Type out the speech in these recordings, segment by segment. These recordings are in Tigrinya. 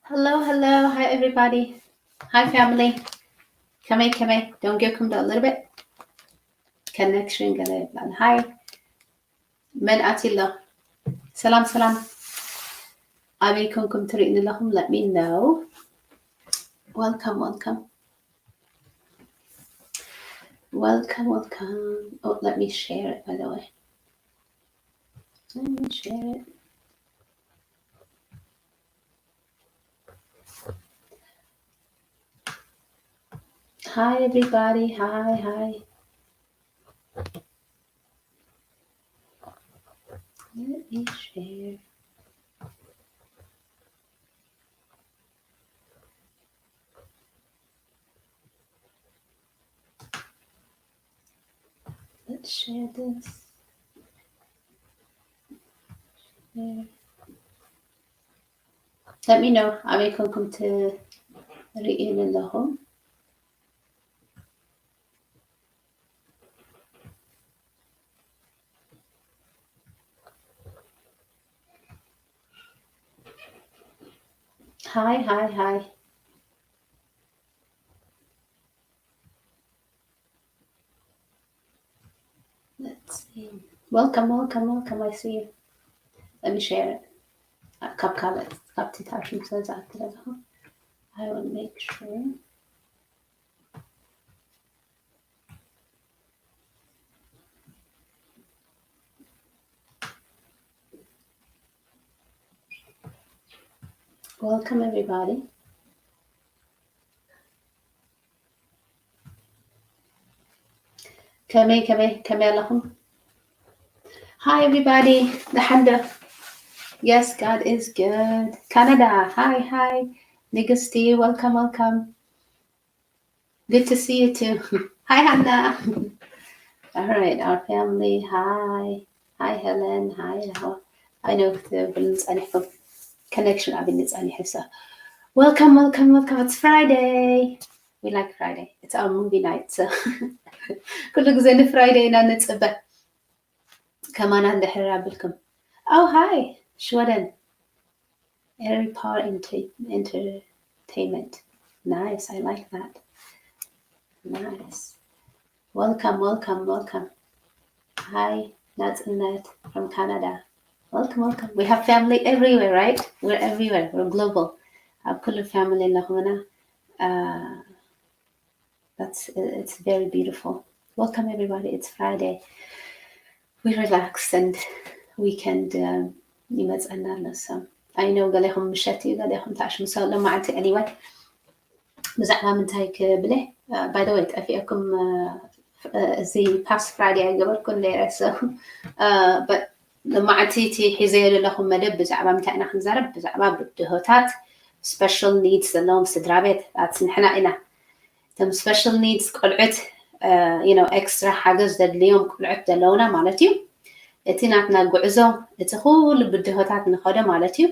Hello, hello. Hi, everybody. Hi, family. ከመይ ከመይ? Don't get come down a little bit. Connection ገለ ይብላል። Hi. መን ኣትዩ ኣሎ? ሰላም ሰላም። ኣበይ ኮንኩም ትርእዩኒ ኣለኹም? Let me know. Welcome, welcome. Welcome, welcome. Oh, let me share it, by the way. Let me share it. Hi, everybody. Hi, hi. Let me share. Let's share this. Share. Let me know ኣበይ ኮንኩም ትርእዩኒ ኣለኹም። Hi, hi, hi. Let's see. Welcome, welcome, welcome. I see you. Let me share it. ካብ ካልእ ካብቲ ታሽም ስለ ዝኣክል ኣለኹ። I will make sure. Welcome, everybody. ከመይ ከመይ ከመይ ኣለኹም? Hi, everybody. ደሓን ዶ? Yes, God is good. Canada, hi, hi. ንግስቲ, welcome, welcome. Good to see you too. Hi, Hannah. All right, our family. Hi. Hi, Helen. Hi, Raho. I know ክትብሉ ጸኒሕኩም። Connection ኣብኒ ጸኒሑ። So, welcome, welcome, welcome. It's Friday. We like Friday. It's our movie night. So, ኩሉ ግዜ ን Friday ኢና ንጽበ። ከማና እንድሕር ኣቢልኩም። Oh, hi, ሽወደን። Airy Power Enter- Entertainment. Nice, I like that. Nice. Welcome, welcome, welcome. Hi, ናጽነት from Canada. Welcome, welcome. We have family everywhere, right? We're everywhere. We're global. ኣብ ኩሉ family ኣለኹምና። Uh, that's it's very beautiful. Welcome, everybody. It's Friday. We relax and weekend um, ይመጸና ኣሎ። So I know ገሌኹም ምሸት እዩ፣ ገሌኹም ታሽሙ። So ሎማዓንቲ anyway ብዛዕባ ምንታይ ክብለ? Uh, by the way ጠፊአኩም። Uh, እዚ past Friday ኣይገበርኩን ነይረ። So uh, but ሎማዓንቲ እቲ ሒዘዮ ዘለኹ መደብ ብዛዕባ ምንታይ ኢና ክንዛረብ? ብዛዕባ ብድሆታት special needs ዘለዎም ስድራ ቤት ኣት ንሕና ኢና። እቶም special needs ቆልዑት you know extra ሓገዝ ዘድልዮም ቆልዑት ዘለውና ማለት እዩ። እቲ ናትና ጉዕዞ እቲ ኩሉ ብድሆታት ንኸዶ ማለት እዩ።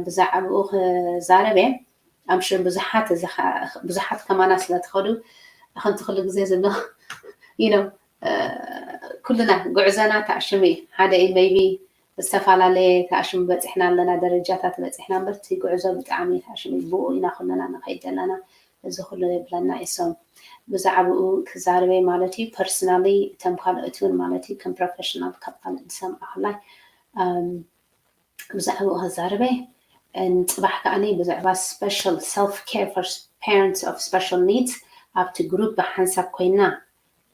ብዛዕባኡ ክዛረብ እየ። ኣምሽር ብዙሓት ብዙሓት ከማና ስለ ትኸዱ ከምቲ ኩሉ ግዜ ዘሎ you know ኩልና ጉዕዞና ተኣሽሙ እዩ። ሓደ እዩ maybe ዝተፈላለየ ተኣሽሙ በፂሕና ኣለና፣ ደረጃታት በፂሕና እምበር እቲ ጉዕዞ ብጣዕሚ ተኣሽሙ እዩ። ብኡ ኢና ኩልና ንኸይድ ዘለና። እዚ ኩሉ የብለና እዩ። So ብዛዕባኡ ክዛረበ ማለት እዩ። Personally እቶም ካልኦት እውን ማለት እዩ ከም professional ካብ ካልእ ዝሰምዓ ከላይ ብዛዕባኡ ክዛረበ። And ፅባሕ ከዓኒ ብዛዕባ special self care for parents of special needs ኣብቲ group ብሓንሳብ ኮይና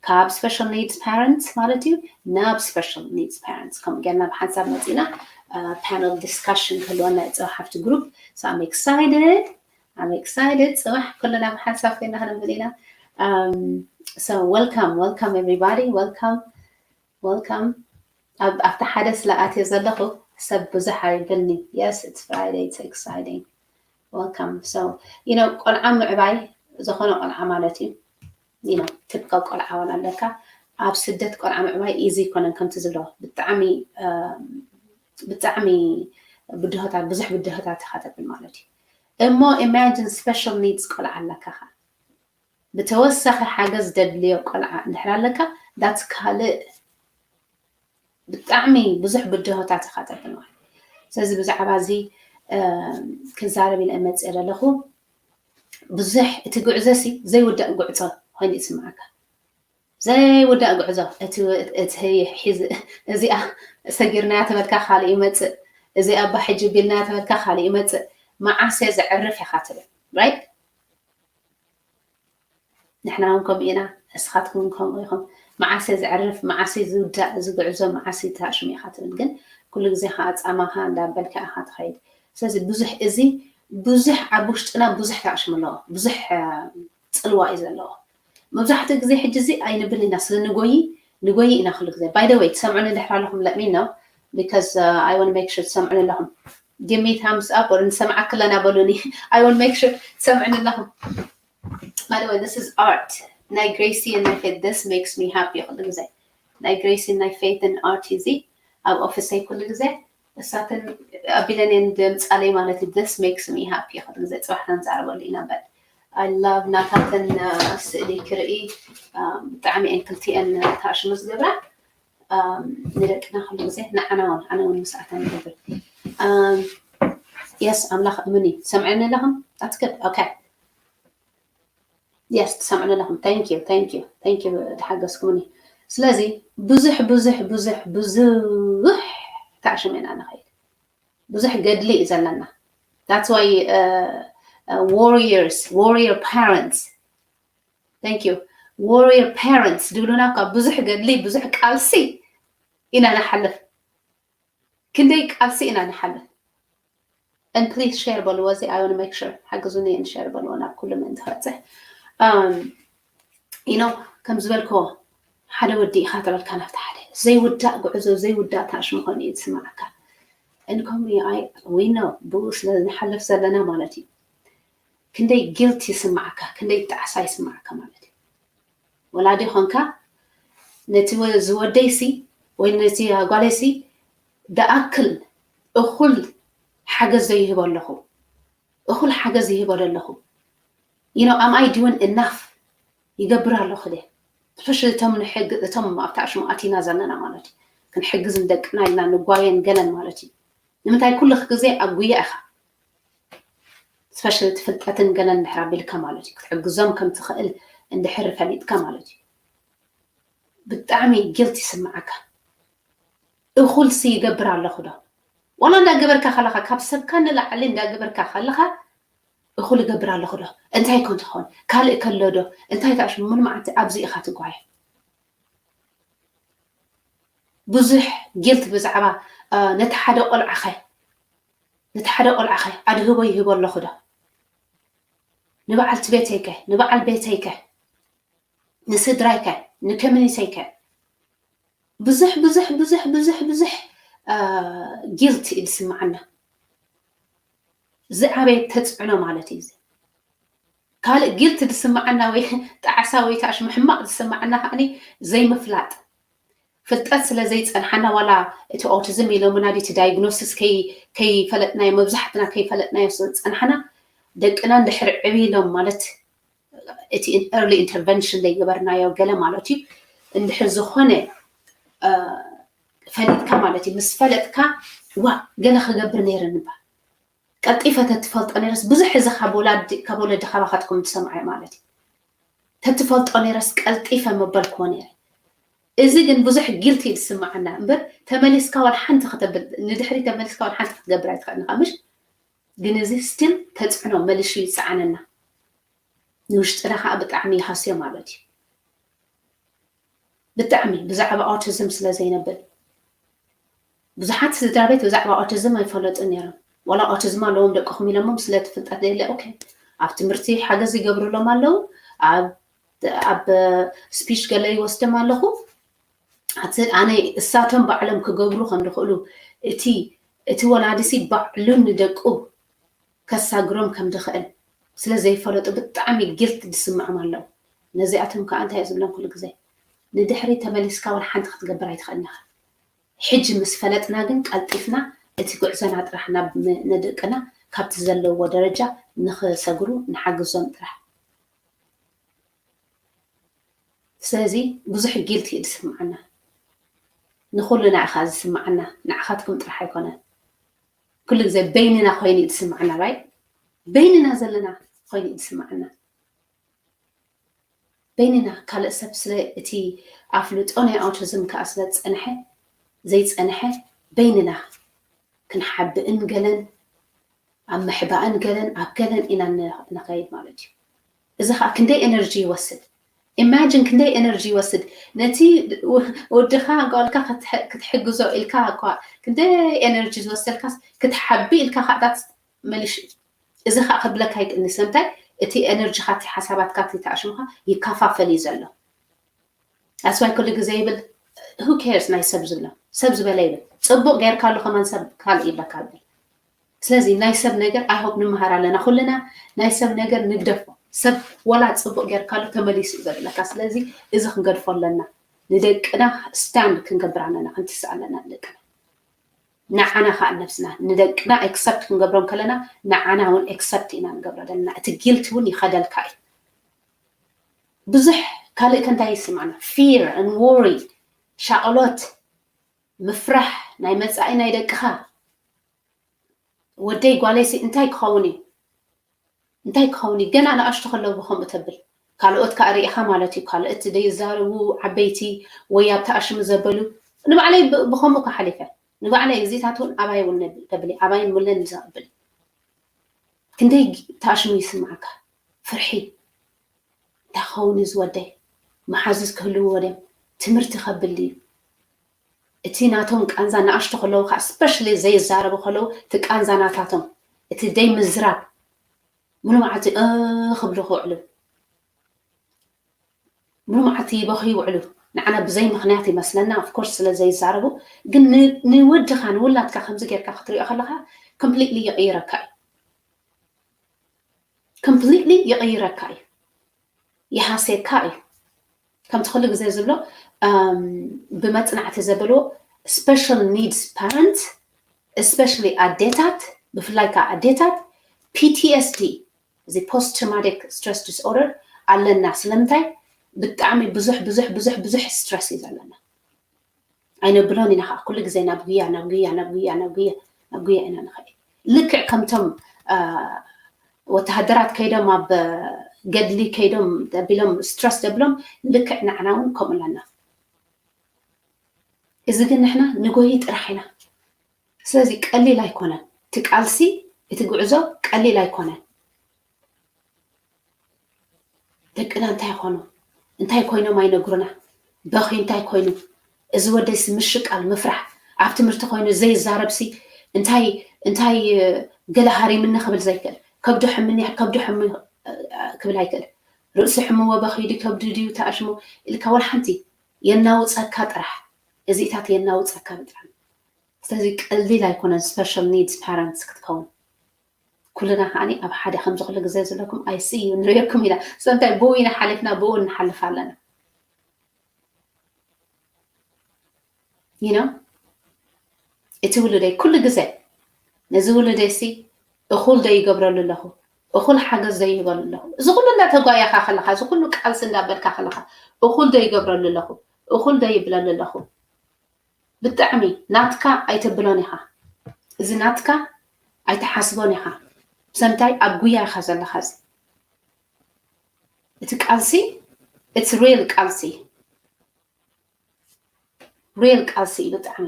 ካብ special needs parents ማለት እዩ ናብ special needs parents ከምኡ ጌርና ብሓንሳብ መፂና panel discussion ክህልወና እዩ ፅባሕ ኣብቲ group። So I'm excited. I'm excited. ፅባሕ ኩልና ብሓንሳብ ኮይና ክነብል ኢና። So welcome, welcome everybody. Welcome, welcome. ኣብቲ ሓደ ስለ ኣትየ ዘለኹ ሰብ ብዙሕ ኣይብልኒ። Yes, it's Friday, it's exciting. Welcome. So you know ቆልዓ ምዕባይ ዝኾነ ቆልዓ ማለት እዩ። You know typical ቆልዓ ዋላ ኣለካ፣ ኣብ ስደት ቆልዓ ምዕባይ easy ኣይኮነን። ከምቲ ዝብሎ ብጣዕሚ ብጣዕሚ ብድሆታት ብዙሕ ብድሆታት ኢኻ ተብል ማለት እዩ። እሞ imagine special needs ቆልዓ ኣለካ ኸ ብተወሳኺ ሓገዝ ደድልዮ ቆልዓ እንድሕር ኣለካ that's ካልእ ብጣዕሚ ብዙሕ ብድሆታት ኢኻ ተብል ማለት። ስለዚ ብዛዕባ እዚ ክዛረብ ኢለ መፅእ ዘለኹ። ብዙሕ እቲ ጉዕዞ ሲ ዘይውዳእ ጉዕዞ ኮይኑ ይስምዓካ። ዘይውዳእ ጉዕዞ። እቲ እቲ ሒዝ እዚኣ ሰጊርናያ ተበልካ ካልእ ይመፅእ፣ እዚኣ ኣባ ሕጂ ቢልናያ ተበልካ ካልእ ይመፅእ። መዓስ እየ ዘዕርፍ ኢኻ ትብል፣ right? ንሕና እውን ከምኡ ኢና፣ እስኻትኩም እውን ከምኡ ኢኹም። መዓስ እየ ዘዕርፍ፣ መዓስ እዩ ዝውዳእ እዚ ጉዕዞ፣ መዓስ እዩ ተኣሽሙ ኢኻ ትብል። ግን ኩሉ ግዜ ከዓ ፃማኻ እንዳበልካ ኢኻ ትኸይድ። ስለዚ ብዙሕ እዚ ብዙሕ ኣብ ውሽጥና ብዙሕ ተኣሽሙ ኣለዎ፣ ብዙሕ ጽልዋ እዩ ዘለዎ። መብዛሕትኡ ግዜ ሕጂ እዚ ኣይንብል ኢና፣ ስለ ንጎይ ንጎይ ኢና ኩሉ ግዜ። By the way ትሰምዑኒ እንድሕር ኣለኹም let me know because I want make sure ትሰምዑኒ ኣለኹም። Give me thumbs up or ንሰምዓክ ኣለና በሉኒ። I want make sure ትሰምዑኒ ኣለኹም። By the way this is art ናይ Gracie and ናይ Faith this makes me happy ኩሉ ግዜ። ናይ Gracie ናይ Faith and art እዚ ኣብ ኦፊሰይ ኩሉ ግዜ እሳትን ኣቢለን እየን ድምፃለይ ማለት እዩ። This makes me happy። ኩሉ ግዜ ፅባሕ ክንዛረበሉ ኢና። But I love ናታተን ስእሊ ክርኢ ብጣዕሚ እየን ክልቲኤን ተኣሽሙ ዝገብራ። ንደቅና ኩሉ ግዜ ንዓና እውን ኣነ እውን ምስኣተን ይገብር። Yes ኣምላኽ እምኒ ሰምዐኒ ኣለኹም። That's good okay። Yes ትሰምዑኒ ኣለኹም። Thank you thank you thank you ተሓገዝኩምኒ። ስለዚ ብዙሕ ብዙሕ ብዙሕ ብዙሕ ተኣሽሙ ኢና ንኸይድ። ብዙሕ ገድሊ እዩ ዘለና። That's why warriors warrior parents thank you warrior parents ዝብሉና እኳ ብዙሕ ገድሊ ብዙሕ ቃልሲ ኢና ንሓልፍ። ክንደይ ቃልሲ ኢና ንሓልፍ። And please share በልዎ እዚ I want make sure ሓግዙኒ and share በልዎ ናብ ኩሉ ምእንቲ ክበፅሕ። You know ከም ዝበልክዎ ሓደ ወዲ ኢኻ ተበልካ ናብቲ ሓደ ዘይውዳእ ጉዕዞ ዘይውዳእ ተኣሽሙ ኮይኑ እዩ ዝስምዓካ። And ከምኡ we know ብኡ ስለ ንሓልፍ ዘለና ማለት እዩ። ክንደይ guilt ይስምዓካ፣ ክንደይ ጣዕሳ ይስምዓካ ማለት እዩ። ወላዲ ኾንካ ነቲ ዝወደይሲ ወይ ነቲ ጓለይሲ ደኣክል እኹል ሓገዝ ዘይህቦ ኣለኹ፣ እኹል ሓገዝ ይህቦ ዘለኹ። You know am I doing enough? ይገብር ኣለኹ ደ? Especially እቶም ንሕግ እቶም ኣብቲ ኣሽሙ ኣቲና ዘለና ማለት እዩ። ክንሕግዝ ንደቅና ኢልና ንጓየን ገለን ማለት እዩ። ንምንታይ ኩሉ ግዜ ኣብ ጉያ ኢኻ። Especially እቲ ፍልጠትን ገለን እንድሕር ኣቢልካ ማለት እዩ ክትሕግዞም ከም ትኽእል እንድሕር ፈሊጥካ ማለት እዩ። ብጣዕሚ guilt ይስምዓካ። እኹልሲ ይገብር ኣለኹ ዶ? ዋላ እንዳገበርካ ከለኻ ካብ ሰብካ ንላዕሊ እንዳገበርካ ከለኻ እኹል እገብር ኣለኹ ዶ? እንታይ ኮን ትኸውን ካልእ ከሎ ዶ? እንታይ ታሽ ምን መዓልቲ ኣብዚ ኢኻ ትጓየ። ብዙሕ guilt ብዛዕባ ነቲ ሓደ ቆልዓኸ ነቲ ሓደ ቆልዓኸ ኣድህቦ ይህቦ ኣለኹ ዶ? ንበዓልቲ ቤተይከ ንበዓል ቤተይከ ንስድራይከ ንከምኒተይከ ብዙሕ ብዙሕ ብዙሕ ብዙሕ ብዙሕ guilt እዩ ዝስምዓና። ዝዓበየ ተፅዕኖ ማለት እዩ። ካልእ guilt ዝስምዓና ወይ ጣዕሳ ወይ ታሽ ምሕማቕ ዝስምዓና ከዓኒ ዘይምፍላጥ ፍልጠት ስለ ዘይፀንሓና ዋላ እቲ autism ኢሎምና ድዩ እቲ diagnosis ከይፈለጥናዮ መብዛሕትና ከይፈለጥናዮ ዝፀንሓና ደቅና እንድሕር ዕብይሎም ማለት እቲ early intervention ዘይገበርናዮ ገለ ማለት እዩ። እንድሕር ዝኾነ ፈሊጥካ ማለት እዩ ምስ ፈለጥካ ዋ ገለ ክገብር ነይረ ንባል ቀልጢፈ ተትፈልጦ ነይረስ ብዙሕ እዚ ካብ ወለዲ ካባኻትኩም ትሰምዓዮ ማለት እዩ። ተትፈልጦ ነይረስ ቀልጢፈ መበልክዎ ነይረ። እዚ ግን ብዙሕ guilt እዩ ዝስምዓና እምበር ተመሊስካ ዋላ ሓንቲ ከተብል ንድሕሪ ተመሊስካ ዋላ ሓንቲ ክትገብር ኣይትኽእልንኻ ምሽ ግን እዚ still ተፅዕኖ መሊሹ ይፀዓነና። ንውሽጥና ከዓ ብጣዕሚ ይሃስዮ ማለት እዩ። ብጣዕሚ ብዛዕባ autism ስለ ዘይነብል ብዙሓት ስድራ ቤት ብዛዕባ autism ኣይፈለጡን ነይሮም። ዋላ autism ኣለዎም ደቅኹም ኢሎሞም ስለቲ ፍልጠት ዘየለ okay ኣብ ትምህርቲ ሓገዝ ይገብሩሎም ኣለዉ። ኣብ ኣብ speech ገለ ይወስዶም ኣለኹ። ኣነ እሳቶም ባዕሎም ክገብሩ ከም ዝኽእሉ እቲ እቲ ወላዲሲ ባዕሉ ንደቁ ከሳግሮም ከም ዝኽእል ስለ ዘይፈለጡ ብጣዕሚ guilt ዝስምዖም ኣለዉ። ነዚኣቶም ከዓ እንታይ ዝብሎም ኩሉ ግዜ ንድሕሪ ተመሊስካ ዋላ ሓንቲ ክትገብር ኣይትኽእልን ኢኻ። ሕጂ ምስ ፈለጥና ግን ቀልጢፍና እቲ ጉዕዞና ጥራሕ ናብ ነደቅና ካብቲ ዘለውዎ ደረጃ ንኽሰግሩ ንሓግዞም ጥራሕ። ስለዚ ብዙሕ guilt እዩ ዝስምዓና። ንኹልና ኢኻ ዝስምዓና፣ ንዓኻትኩም ጥራሕ ኣይኮነን። ኩሉ ግዜ በይንና ኮይኑ እዩ ዝስማዓና፣ right? በይንና ዘለና ኮይኑ እዩ ዝስማዓና። በይንና ካልእ ሰብ ስለ እቲ ኣፍልጦ ናይ ኣውቲዝም ከኣ ስለ ዝጸንሐ ዘይጸንሐ በይንና ክንሓብእን ገለን ኣብ ምሕባእን ገለን ኣብ ገለን ኢና ን- ንኸይድ ማለት እዩ። እዚ ከዓ ክንደይ ኤነርጂ ይወስድ። ኢማጂን ክንደይ ኤነርጂ ይወስድ። ነቲ ወ- ወድኻ ጓልካ ክትሕ- ክትሕግዞ ኢልካ እኳ ክንደይ ኤነርጂ ዝወሰድካስ ክትሓቢ ኢልካ ከዕታት መሊሽ። እዚ ከዓ ክብለካ ይክእልኒ ስለምንታይ እቲ ኤነርጂኻ እቲ ሓሳባትካ እቲ ተኣሽሙኻ ይከፋፈል እዩ ዘሎ። ኣስዋይ ኩሉ ግዜ ይብል who cares ናይ ሰብ ዝብሎ ሰብ ዝበለ ይብል። ፅቡቅ ጌርካሉ ከማን ሰብ ካልእ ይብለካ ይብል። ስለዚ ናይ ሰብ ነገር I hope ንምሃር ኣለና ኩልና ናይ ሰብ ነገር ንግደፎ። ሰብ ወላ ፅቡቅ ጌርካሉ ተመሊሱ እዩ ዘብለካ። ስለዚ እዚ ክንገድፎ ኣለና። ንደቅና ስታንድ ክንገብር ኣለና፣ ክንትስእ ኣለና ንደቅና። ንዓና ከዓ ነብስና ንደቅና ኤክሰፕት ክንገብሮም ከለና ንዓና እውን ኤክሰፕት ኢና ንገብሮ ዘለና። እቲ ጊልት እውን ይኸደልካ እዩ። ብዙሕ ካልእ ከንታይ ይስማዕና fear and worry፣ ሻቕሎት፣ ምፍራሕ ናይ መጻኢ ናይ ደቅኻ። ወደይ ጓለይሲ እንታይ ክኸውን እዩ እንታይ ክኸውን እዩ? ገና ንኣሽቱ ከለዉ ብኸምኡ ተብል። ካልኦት ከዓ ርኢኻ ማለት እዩ። ካልኦት ዘይዛረቡ ዓበይቲ ወይ ኣብቲ ኣሽሙ ዘበሉ ንባዕለይ ብ- ብኸምኡ ከሓሊፈ ንባዕለይ እዚታት እውን ኣባይ እውን ነብል- ተብል ኣባይን ሙለን ዘብል ክንደይ ተኣሽሙ ይስምዓካ ፍርሒ እንታይ ክኸውን እዩ ዝወደይ መሓዙት ክህልውዎ ድዮም ትምህርቲ ከብል ድዩ እቲ ናቶም ቃንዛ ንኣሽቱ ከለዉ ከዓ ስፐሻሊ ዘይዛረቡ ከለዉ እቲ ቃንዛ ናታቶም እቲ ደይ ምዝራብ ሙሉ መዓልቲ እ ክብሉ ክውዕሉ ሙሉ መዓልቲ ይበኽዩ ይውዕሉ ንዓና ብዘይ ምክንያት ይመስለና ኦፍኮርስ ስለ ዘይዛረቡ ግን ን- ንወድኻ ንውላድካ ከምዚ ጌርካ ክትሪኦ ከለካ ኮምፕሊትሊ ይቕይረካ እዩ ኮምፕሊትሊ ይቕይረካ እዩ ይሃስየካ እዩ ከምቲ ኩሉ ግዜ ዝብሎ ብመፅናዕቲ ዘበልዎ special needs parent especially ኣዴታት ብፍላይ ከዓ ኣዴታት ፒቲኤስዲ እዚ post traumatic stress disorder ኣለና ስለምንታይ ብጣዕሚ ብዙሕ ብዙሕ ብዙሕ ብዙሕ ስትረስ እዩ ዘለና ኣይነብሎን ኢና ከዓ ኩሉ ግዜ ናብ ጉያ ናብ ጉያ ናብ ጉያ ናብ ጉያ ናብ ጉያ ኢና ንኸይድ ልክዕ ከምቶም ወተሃደራት ከይዶም ኣብ ገድሊ ከይዶም ቢሎም ስትረስ ደብሎም ልክዕ ንዓና እውን ከምኡ ኣለና እዚ ግን ንሕና ንጎይ ጥራሕ ኢና ስለዚ ቀሊል ኣይኮነን እቲ ቃልሲ እቲ ጉዕዞ ቀሊል ኣይኮነን ደቅና እንታይ ይኾኑ እንታይ ኮይኖም ኣይነግሩና በኺ እንታይ ኮይኑ እዚ ወደይሲ ምሽቃል ምፍራሕ ኣብ ትምህርቲ ኮይኑ ዘይዛረብሲ እንታይ እንታይ ገለ ሃሪምኒ ክብል ዘይክእል ከብዱ ሕምኒ ከብዱ ሕሚ ክብል ኣይክእል ርእሱ ሕምዎ በኺ ድዩ ከብዱ ድዩ ተኣሽሙ ኢልካ ወላ ሓንቲ የናውፀካ ጥራሕ እዚታት የናውፀካ ብጣዕሚ ስለዚ ቀሊል ኣይኮነን special needs parents ክትከውን ኩልና ከዓኒ ኣብ ሓደ ከምዚ ኩሉ ግዜ ዘለኩም ኣይሲ እዩ ንሪኦኩም ኢና ስለምንታይ ብኡ ኢና ሓሊፍና ብኡ ንሓልፍ ኣለና you know እቲ ውሉደይ ኩሉ ግዜ ነዚ ውሉደይ ሲ እኹል ዶ ይገብረሉ ኣለኹ እኹል ሓገዝ ዶ ይህበሉ ኣለኹ እዚ ኩሉ እንዳተጓየኻ ከለኻ እዚ ኩሉ ቃልሲ እንዳበልካ ከለኻ እኹል ዶ ይገብረሉ ኣለኹ እኹል ዶ ይብለሉ ኣለኹ ብጣዕሚ ናትካ ኣይተብሎን ኢኻ እዚ ናትካ ኣይትሓስቦን ኢኻ ብሰምታይ ኣብ ጉያ ኢኻ ዘለኻ እዚ እቲ ቃልሲ እቲ ሪል ቃልሲ ሪል ቃልሲ እዩ ብጣዕሚ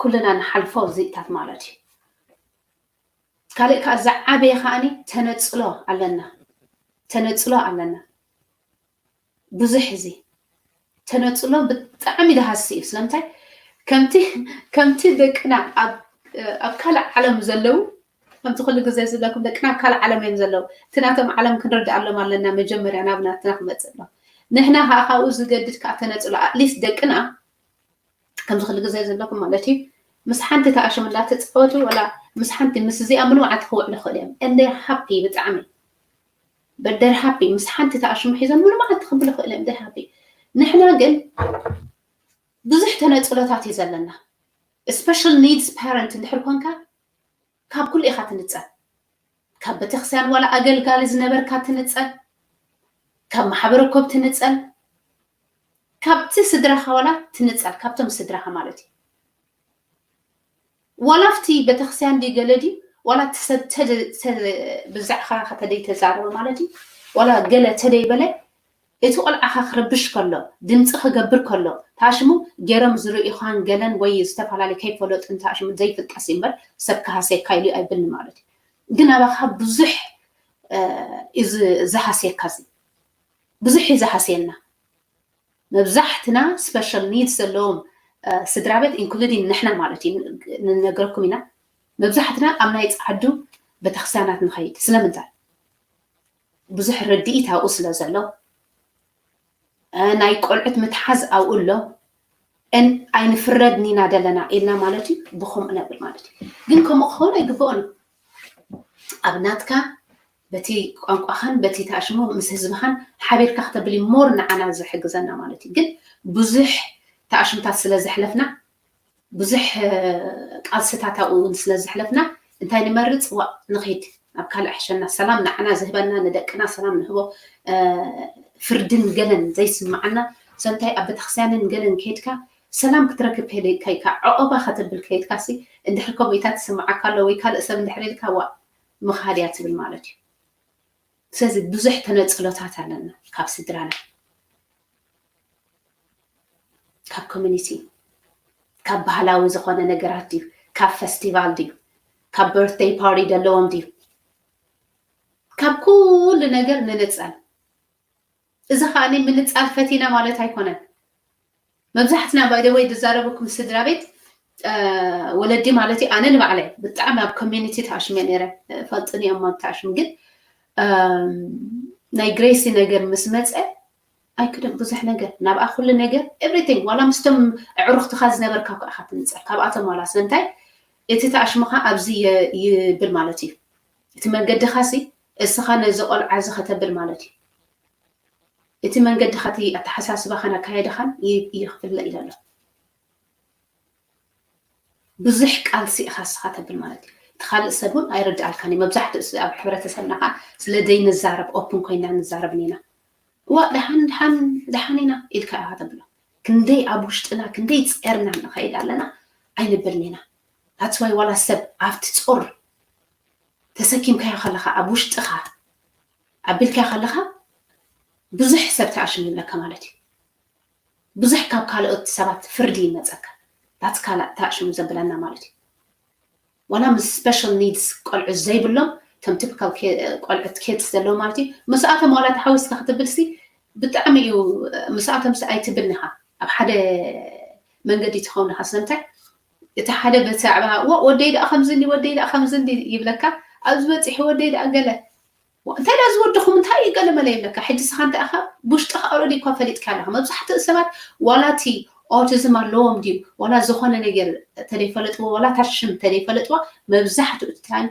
ኩልና ንሓልፎ ዝኢታት ማለት እዩ ካልእ ከዓ ዝዓበየ ከዓኒ ተነፅሎ ኣለና ተነፅሎ ኣለና ብዙሕ እዚ ተነፅሎ ብጣዕሚ ዝሃሲ እዩ ስለምንታይ ከምቲ ከምቲ ደቅና ኣብ ካልእ ዓለም ዘለዉ ከምቲ ኩሉ ግዜ ዝብለኩም ደቅና ኣብ ካልእ ዓለም እዮም ዘለዉ እቲ ናቶም ዓለም ክንርድኣሎም ኣለና መጀመርያ ናብ ናትና ክመፅእ ኣሎ ንሕና ከዓ ካብኡ ዝገድድ ከዓ ተነፅሎ ኣትሊስት ደቅና ከምዚ ክሉ ግዜ ዘለኩም ማለት እዩ ምስ ሓንቲ ተኣሽሙ እንዳተፃወቱ ወላ ምስ ሓንቲ ምስ እዚኣ ሙሉ መዓልቲ ክውዕሉ ይኽእሉ እዮም and they're happy ብጣዕሚ but they're happy ምስ ሓንቲ ተኣሽሙ ሒዞም ሙሉ መዓልቲ ክብሉ ይኽእሉ እዮም they're happy ንሕና ግን ብዙሕ ተነፅሎታት እዩ ዘለና special needs parent እንድሕር ኮንካ ካብ ኩሉ ኢኻ ትንፀል ካብ ቤተክርስትያን ዋላ ኣገልጋሊ ዝነበርካ ትንፀል ካብ ማሕበረ ኮብ ትንፀል ካብቲ ስድራኻ ዋላ ትንፀል ካብቶም ስድራኻ ማለት እዩ ዋላ ኣብቲ ቤተክርስትያን ድዩ ገለ ድዩ ዋላ ብዛዕኻ ከተደይ ተዛረበ ማለት እዩ ዋላ ገለ ተደይ በለ እቲ ቆልዓኻ ክረብሽ ከሎ ድምፂ ክገብር ከሎ ታሽሙ ገይሮም ዝርእዩኻን ገለን ወይ ዝተፈላለዩ ከይፈለጡ እንታሽሙ ዘይፍቀስ እምበር ሰብ ክሃሰካ ኢሉ ኣይብልኒ ማለት እዩ ግን ኣባኻ ብዙሕ እዩ ዝሃስየካ ብዙሕ እዩ ዝሃስየና መብዛሕትና special needs ዘለዎም ስድራ ቤት including ንሕና ማለት እዩ ንነገረኩም ኢና መብዛሕትና ኣብ ናይ ፃዓዱ ቤተክርስትያናት ንኸይድ ስለምንታይ ብዙሕ ርድኢት ኣብኡ ስለ ዘሎ ናይ ቆልዑት ምትሓዝ ኣብኡ ኣሎ ኣይንፍረድን ኢና ዘለና ኢልና ማለት እዩ ብከምኡ ነብል ማለት እዩ ግን ከምኡ ክኸውን ኣይግብኦን ኣብ ናትካ በቲ ቋንቋኻን በቲ ተኣሽሙ ምስ ህዝብኻን ሓቢርካ ክተብል more ንዓና ዝሕግዘና ማለት እዩ ግን ብዙሕ ተኣሽምታት ስለ ዘሕለፍና ብዙሕ ቃልስታት ኣብኡ እውን ስለ ዘሕለፍና እንታይ ንመርፅ ዋእ ንኸይድ ናብ ካልእ ሕሸና ሰላም ንዓና ዝህበና ንደቅና ሰላም ንህቦ ፍርድን ገለን ዘይስምዓና ሰንታይ ኣብ ቤተክርስትያንን ገለን ከይድካ ሰላም ክትረክብ ከይድካ ዕቆባ ከተብል ከይድካ ሲ እንድሕር ከምኡታት ትስምዓካ ኣሎ ወይ ካልእ ሰብ እንድሕር ኢልካ ዋእ ምኻድ እያ ትብል ማለት እዩ ስለዚ ብዙሕ ተነፅሎታት ኣለና ካብ ስድራና ካብ ኮሚኒቲ ካብ ባህላዊ ዝኾነ ነገራት ድዩ ካብ ፈስቲቫል ድዩ ካብ birthday party ዘለዎም ድዩ ካብ ኩሉ ነገር ንንፀል እዚ ከዓ ምንፃል ፈቲና ማለት ኣይኮነን መብዛሕትና by the way ዝዛረበኩም ስድራ ቤት ወለዲ ማለት ኣነ ንባዕለ ብጣዕሚ ኣብ ኮሚኒቲ ተኣሽመ ነረ ፈልጥኒ እዮም ኣብ ተኣሽሙ ግን ናይ ግሬሲ ነገር ምስ መፀ ኣይክደም ብዙሕ ነገር ናብኣ ኩሉ ነገር everything ዋላ ምስቶም ኣዕሩኽትኻ ዝነበርካ እኳ ኢኻ ትንፀር ካብኣቶም ዋላ ስለምንታይ እቲ ተኣሽሙኻ ኣብዚ ይብል ማለት እዩ እቲ መንገድኻ ሲ እስኻ ነዚ ቆልዓ እዚ ከተብል ማለት እዩ እቲ መንገድኻ እቲ ኣተሓሳስባኻን ኣካየድኻን ይኽፍለ እዩ ዘሎ ብዙሕ ቃልሲ ኢኻ እስኻ ተብል ማለት እዩ እቲ ካልእ ሰብ እውን ኣይረድኣልካን እዩ መብዛሕትኡ ኣብ ሕብረተሰብና ከዓ ስለ ዘይንዛረብ ኦፕን ኮይና ንዛረብ ኒና እዋ ደሓን ደሓን ደሓን ኢና ኢልካ ኢኻ ተብሎ ክንደይ ኣብ ውሽጥና ክንደይ ፀርና ንኸይድ ኣለና ኣይንብልን ኢና that's why ዋላ ሰብ ኣብቲ ፆር ተሰኪምካዮ ከለኻ ኣብ ውሽጥኻ ኣቢልካዮ ከለኻ ብዙሕ ሰብ ተኣሽም ይብለካ ማለት እዩ ብዙሕ ካብ ካልኦት ሰባት ፍርዲ ይመፀካ that's ካልእ ተኣሽሙ ዘብለና ማለት እዩ ዋላ ምስ special needs ቆልዑ ዘይብሎም ከም typical ቆልዑት kids ዘለዉ ማለት እዩ ምስኣቶም ዋላ ተሓዊስካ ክትብል ሲ ብጣዕሚ እዩ ምስኣቶም ሲ ኣይትብልን ኢኻ ኣብ ሓደ መንገዲ ትኸውን ኢኻ ስለምንታይ እቲ ሓደ ብዛዕባ ወደይ ደኣ ከምዚ እንዲ ወደይ ደኣ ከምዚ እንዲ ይብለካ ኣብዚ በፂሑ ወደይ ደኣ ገለ እንታይ ደኣ ዝወድኹም እንታይ እዩ ገለ መለ ይብለካ ሕጂ ስኻ እንታይ ኢኻ ብውሽጥኻ already እኳ ፈሊጥካ ኣለኻ መብዛሕትኡ ሰባት ዋላ እቲ autism ኣለዎም ድዩ ዋላ ዝኾነ ነገር ተደይፈለጥዎ ዋላ እታ ሽም ተደይፈለጥዋ መብዛሕትኡ time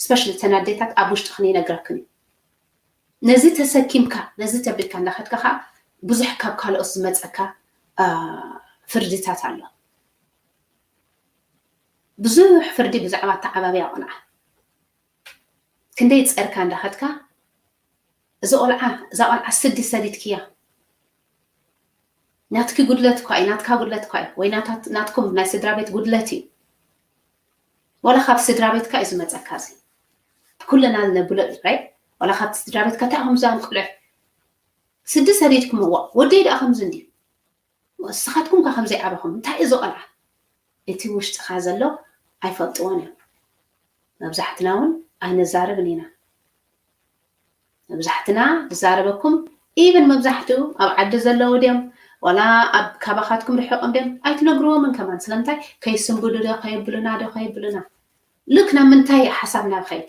specially እተን ኣዴታት ኣብ ውሽጥኽን ይነግረክን እዩ ነዚ ተሰኪምካ ነዚ ተቢልካ እንዳኸድካ ከዓ ብዙሕ ካብ ካልኦት ዝመፀካ ፍርድታት ኣሎ ብዙሕ ፍርዲ ብዛዕባ ኣተዓባብያ ቆልዓ ክንደይ ፀርካ እንዳኸድካ እዚ ቆልዓ እዛ ቆልዓ ስዲ ሰዲድክያ ናትኪ ጉድለት እኳ እዩ ናትካ ጉድለት እኳ እዩ ወይ ናትኩም ናይ ስድራ ቤት ጉድለት እዩ ወላ ካብ ስድራ ቤትካ እዩ ዝመፀካ እዚ ኩለና ነብሎ እዩ ራይ ወላ ካብ ስድራ ቤትካ እንታይ ከምዚ ኣንቁልዕ ስዲ ሰዲድኩም እዋ ወደይ ደኣ ከምዚ እንድዩ ንስኻትኩም ከ ከምዘይዓበኹም እንታይ እዩ ዝቐልዓ እቲ ውሽጥኻ ዘሎ ኣይፈልጥዎን እዮም መብዛሕትና እውን ኣይንዛረብን ኢና መብዛሕትና ዝዛረበኩም ኢብን መብዛሕትኡ ኣብ ዓዲ ዘለዉ ድዮም ዋላ ኣብ ካባኻትኩም ርሕቆም ድዮም ኣይትነግርዎምን ከማን ስለምንታይ ከይስንብዱ ዶ ከየብሉና ዶ ከየብሉና ልክ ናብ ምንታይ ሓሳብ ናብ ኸይድ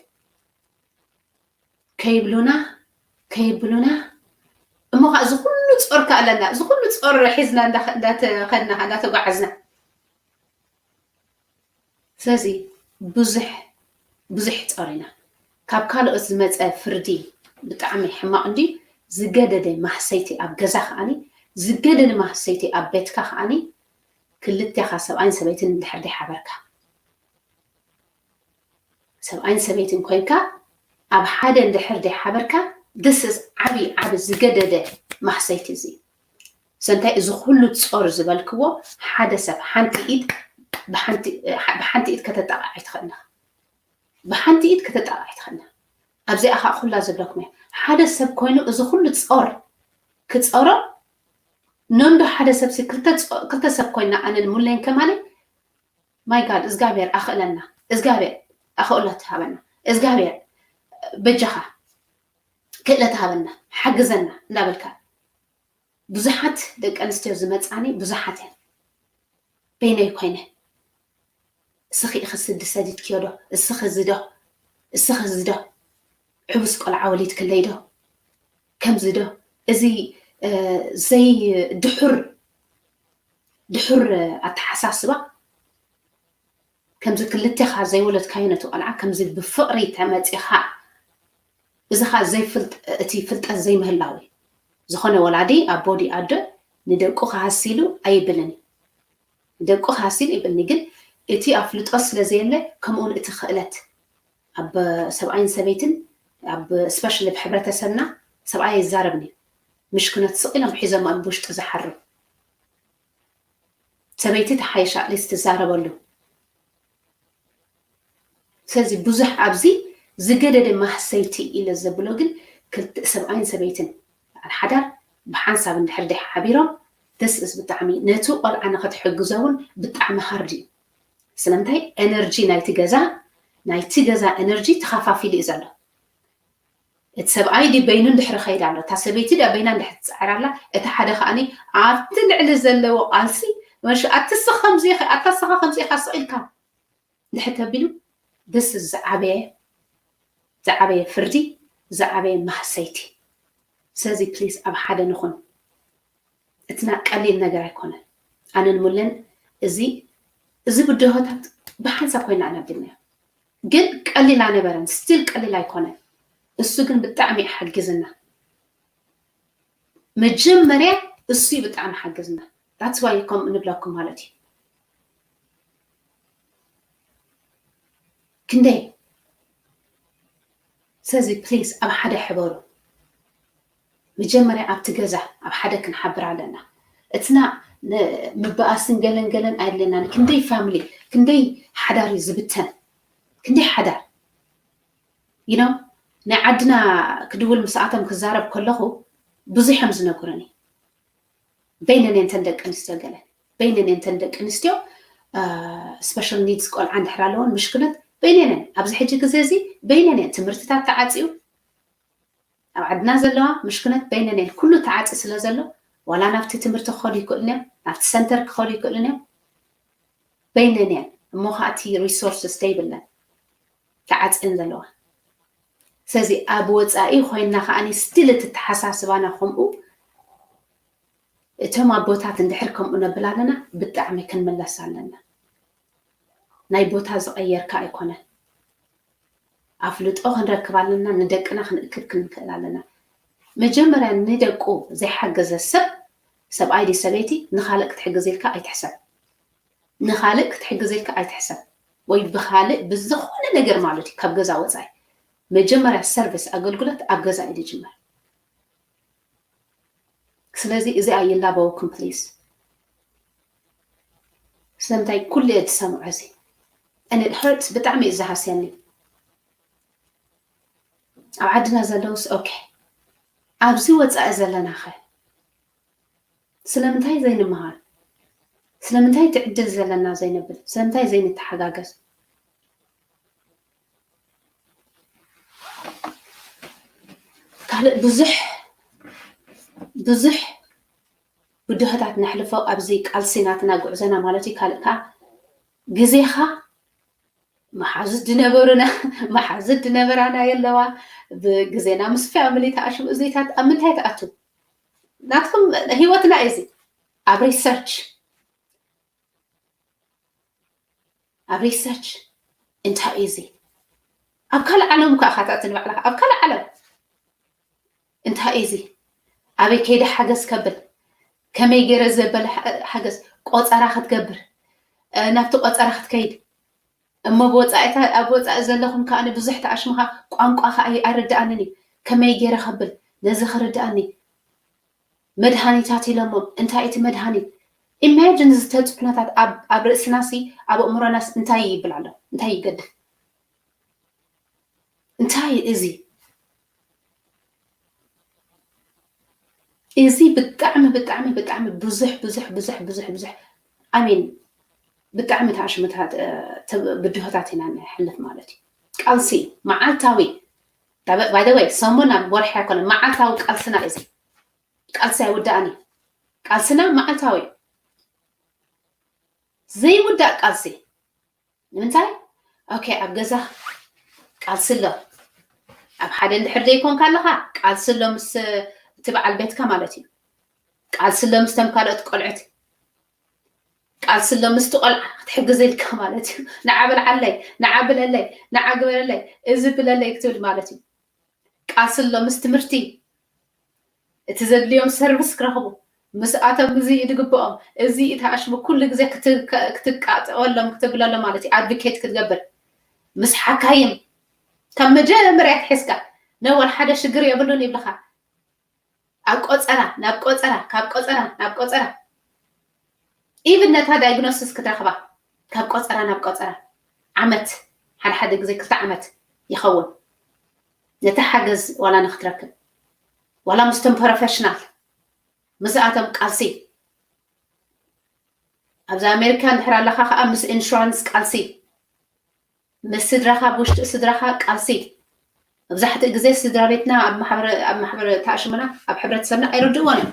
ከይብሉና ከይብሉና እሞ ከዓ እዚ ኩሉ ፆር ከኣለና እዚ ኩሉ ፆር ሒዝና እንዳተኸድና እንዳተጓዓዝና ስለዚ ብዙሕ ብዙሕ ፆር ኢና ካብ ካልኦት ዝመፀ ፍርዲ ብጣዕሚ ሕማቕ እንዲ ዝገደደ ማህሰይቲ ኣብ ገዛ ከዓኒ ዝገደደ ማህሰይቲ ኣብ ቤትካ ከዓኒ ክልቴኻ ሰብኣይን ሰበይትን እንድሕር ደይሓበርካ ሰብኣይን ሰበይትን ኮይንካ ኣብ ሓደ እንድሕር ደይሓበርካ this is ዓብዪ ዓቢ ዝገደደ ማህሰይቲ እዚ ሰንታይ እዚ ኩሉ ጾር ዝበልክዎ ሓደ ሰብ ሓንቲ ኢድ ብሓንቲ ኢድ ከተጣቕዕ ኣይትኽእልን ኢኻ። ብሓንቲ ኢድ ከተጣቕዕ ኣይትኽእልን ኢኻ። ኣብዚኣ ከዓ ኩላ ዝብለኩም እየ። ሓደ ሰብ ኮይኑ እዚ ኩሉ ጾር ክጸሮ፣ ነንዶ ሓደ ሰብ ሲ ክልተ ጾ-፣ ክልተ ሰብ ኮይና ኣነን ሙሌን ከማነ፣ ማይ ጋድ፣ እዝጋብሔር ኣኽእለና፣ እዝጋብሔር ኣኽእሎት ሃበና፣ እዝጋብሔር በጃኻ ክእለት ሃበና፣ ሓግዘና እንዳበልካ ብዙሓት ደቂ ኣንስትዮ ዝመጻኒ ብዙሓት እየን። በይነይ ኮይነ፣ እስኺ ኢኺ ስዲ ሰዲድክዮ ዶ? እስኺ እዚ ዶ? እስኺ እዚ ዶ? ዕቡስ ቆልዓ ወሊድክለይ ዶ? ከምዚ ዶ? እዚ፣ እ፣ ዘይ-፣ ድሑር፣ ድሑር ኣተሓሳስባ፣ ከምዚ ክልቴኻ ዘይወለድካዮ ነቲ ቆልዓ፣ ከምዚ ብፍቕሪ ተመጺኻ፣ እዚ ኸኣ ዘይፍልጥ-፣ እቲ ፍልጠት ዘይምህላው እዩ። ዝኾነ ወላዲ፣ ኣቦ ድዩ ኣደ፣ ንደቁ ክሃሲ ኢሉ ኣይብልን እዩ። ንደቁ ክሃሲ ኢሉ ይብልኒ፣ ግን እቲ ኣፍልጦ ስለ ዘየለ፣ ከምኡ እውን እቲ ክእለት ኣብ ሰብኣይን ሰበይትን፣ ኣብ ስፔሻሊ ኣብ ሕብረተሰብና፣ ሰብኣይ ኣይዛረብን እዩ። ምሽክነት ስቕ ኢሎም ሒዞም ኣብ ውሽጢ ዝሓርም። ሰበይቲ ትሓይሽ፣ ኣትሊስት ትዛረበሉ። ስለዚ ብዙሕ ኣብዚ ዝገደደ ማህሰይቲ ኢለ ዘብሎ ግን፣ ክልተ ሰብኣይን ሰበይትን በዓል ሓዳር ብሓንሳብ እንድሕር ደይ ሓቢሮም፣ this is ብጣዕሚ ነቲ ቆልዓ ንኽትሕግዞ እውን ብጣዕሚ ሃርድ እዩ። ስለምንታይ? ኤነርጂ ናይቲ ገዛ፣ ናይቲ ገዛ ኤነርጂ ተኸፋፊሉ እዩ ዘሎ። እቲ ሰብኣይ ድዩ በይኑ እንድሕር ኸይድ ኣሎ፣ እታ ሰበይቲ ድያ በይና እንድሕር ትጽዕር ኣላ፣ እቲ ሓደ ከኣኒ ኣብቲ ልዕሊ ዘለዎ ቃልሲ፣ መሽ-፣ ኣቲ እስኺ ከምዚ ኢኺ፣ ኣታ እስኻ ከምዚ ኢኻ ስቕ ኢልካ እንድሕር ተቢሉ፣ this is ዝዓበየ፣ ዝዓበየ ፍርዲ፣ ዝዓበየ ማህሰይቲ። ስለዚ ፕሊዝ ኣብ ሓደ ንኹን። እትና ቀሊል ነገር ኣይኮነን። ኣነን ሙለን እዚ፣ እዚ ብድሆታት ብሓንሳብ ኮይና ኣናቢልናዮ። ግን ቀሊል ኣነበረን፣ ስቲል ቀሊል ኣይኮነን። እሱ ግን ብጣዕሚ እዩ ሓጊዝና። መጀመርያ እሱ እዩ ብጣዕሚ ሓጊዝና። That's why ከምኡ ንብለኩም ማለት እዩ። ክንደይ? ስለዚ ፕሊዝ ኣብ ሓደ ሕበሩ። መጀመርያ ኣብቲ ገዛ ኣብ ሓደ ክንሓብር ኣለና። እትና ን-፣ ምበኣስን ገለን ገለን ኣየድልየናን። ክንደይ ፋሚሊ፣ ክንደይ ሓዳር እዩ ዝብተን። ክንደይ ሓዳር። You know፣ ናይ ዓድና ክድውል ምስኣቶም ክዛረብ ከለኹ ብዙሕ እዮም ዝነግሩኒ። በይነን እየን እተን ደቂ ኣንስትዮ ገለ፣ በይነን እየን እተን ደቂ ኣንስትዮ፣ እ፣ ስፔሻል ኒድስ ቆልዓ እንድሕር ኣለወን፣ ምሽክነት በይነን እየን። ኣብዚ ሕጂ ግዜ እዚ በይነን እየን። ትምህርትታት ተዓጽዩ፣ ኣብ ዓድና ዘለዋ ምሽክነት በይነን እየን። ኩሉ ተዓጽዩ ስለ ዘሎ፣ ዋላ ናብቲ ትምህርቲ ክኸዱ ይክእሉን እዮም፣ ናብቲ ሰንተር ክኸዱ ይክእሉን እዮም። በይነን እየን። እሞ ኸኣ እቲ ሪሶርስስ ዘይብለን ተዓጽየን ዘለዋ። ስለዚ ኣብ ወጻኢ ኮይንና ከኣኒ ስቲል እቲ ተሓሳስባና ከምኡ፣ እቶም ኣቦታት እንድሕር ከምኡ ነብል ኣለና፣ ብጣዕሚ ክንምለስ ኣለና። ናይ ቦታ ዝቐየርካ ኣይኮነን። ኣፍልጦ ክንረክብ ኣለና፣ ንደቅና ክንእክብ ክንክእል ኣለና። መጀመርያ ንደቁ ዘይሓገዘ ሰብ፣ ሰብኣይ ድዩ ሰበይቲ፣ ንኻልእ ክትሕግዝ ኢልካ ኣይትሕሰብ። ንኻልእ ክትሕግዝ ኢልካ ኣይትሕሰብ። ወይ ብኻልእ ብዝኾነ ነገር ማለት እዩ፣ ካብ ገዛ ወጻኢ። መጀመርያ ሰርቪስ፣ ኣገልግሎት ኣብ ገዛ እዩ ዝጅመር። ስለዚ እዚኣ ይላበወኩም ፕሊዝ። ስለምንታይ ኩሉ እየ ዝሰምዖ እዚ? And it hurts፣ ብጣዕሚ እዩ ዝሃስየኒ። ኣብ ዓድና ዘለውስ ኦኬ፣ ኣብዚ ወጻኢ ዘለናኸ ስለምንታይ ዘይንመሃር? ስለምንታይ እቲ ዕድል ዘለና ዘይነብል? ስለምንታይ ዘይንተሓጋገዝ? ካልእ ብዙሕ፣ ብዙሕ ብድሆታት ነሕልፎ ኣብዚ ቃልሲ ናትና ጉዕዞና ማለት እዩ። ካልእ ከኣ ግዜኻ መሓዙት ዝነበሩና፣ መሓዙት ዝነበራና የለዋ። ብግዜና ምስ ፋሚሊ ተኣሽሙ እዚታት ኣብ ምንታይ ትኣቱ? ናትኩም ህይወትና እዩ እዚ። ኣብ ሪሰርች፣ ኣብ ሪሰርች እንታይ እዩ እዚ? ኣብ ካልእ ዓለም እኳ ኢኻ ትኣቱ ንባዕልኻ፣ ኣብ ካልእ ዓለም እንታይ እዩ እዚ? ኣበይ ከይደ ሓገዝ ከብል? ከመይ ገይረ ዘበለ ሓ-፣ ሓገዝ? ቆጸራ ክትገብር፣ እ፣ ናብቲ ቆጸራ ክትከይድ። እሞ ብወጻኢታ-፣ ኣብ ወጻኢ ዘለኹም ከኣ ብዙሕ ተኣሽምኻ፣ ቋንቋ ከኣ ኣይ-፣ ኣይርድኣንን እዩ። ከመይ ገይረ ከብል ነዚ ክርድኣኒ? መድሃኒታት ኢሎሞም፣ እንታይ እቲ መድሃኒት? ኢማጂን፣ ዝተፅዕኖታት ኣብ ርእስናሲ ኣብ ኣእምሮናስ እንታይ ይብል ኣሎ? እንታይ ይገድፍ? እንታይ እዚ? እዚ ብጣዕሚ ብጣዕሚ ብጣዕሚ ብዙሕ ብዙሕ ብዙሕ ብዙሕ ብዙሕ ኣሚን ብጣዕሚ ተኣሽምታት ብድሆታት ኢና ንሕልፍ ማለት እዩ። ቃልሲ መዓልታዊ ባይደወይ ሰሙን ኣብ ወርሒ ኣይኮነ መዓልታዊ ቃልስና እዚ ቃልሲ ኣይውዳእን እዩ። ቃልስና መዓልታዊ ዘይውዳእ ቃልሲ ንምንታይ? ኦኬ ኣብ ገዛ ቃልሲ ኣሎ። ኣብ ሓደ እንድሕር ዘይኮንካ ኣለኻ ቃልሲ ኣሎ ምስ እቲ በዓል ቤትካ ማለት እዩ። ቃልሲ ኣሎ ምስቶም ካልኦት ቆልዑት ቃልሲ ኣሎ ምስቲ ቆልዓ ክትሕግዘልካ ማለት እዩ። ንዓ በልዓለይ፣ ንዓ ብለለይ፣ ንዓ ግበረለይ፣ እዚ ብለለይ ክትብል ማለት እዩ። ቃልሲ ኣሎ ምስ ትምህርቲ እቲ ዘድልዮም ሰርቪስ ክረኽቡ ምስኣቶም እዚ እዩ ድግብኦም እዚ እዩ ተኣሽሙ ኩሉ ግዜ ክትቃጠወሎም ክትብለሎም ማለት እዩ። ኣድቮኬት ክትገብር ምስ ሓካይም ካብ መጀመርያ ትሒዝካ ነወል ሓደ ሽግር የብሉን ይብልኻ። ኣብ ቆፀራ ናብ ቆፀራ ካብ ቆፀራ ናብ ቆፀራ ኢቭን ነታ ዳይግኖሲስ ክትረኽባ ካብ ቆፀራ ናብ ቆፀራ ዓመት ሓደ ሓደ ግዜ ክልተ ዓመት ይኸውን ነቲ ሓገዝ ዋላ ንክትረክብ ዋላ ምስቶም ፕሮፌሽናል ምስኣቶም ቃልሲ ኣብዚ ኣሜሪካ እንድሕር ኣለኻ ከዓ ምስ ኢንሹራንስ ቃልሲ ምስ ስድራኻ ብውሽጢ ስድራኻ ቃልሲ መብዛሕትኡ ግዜ ስድራ ቤትና ኣብ ማሕበረ ተኣሽሙና ኣብ ሕብረተሰብና ኣይርድእዎን እዮም።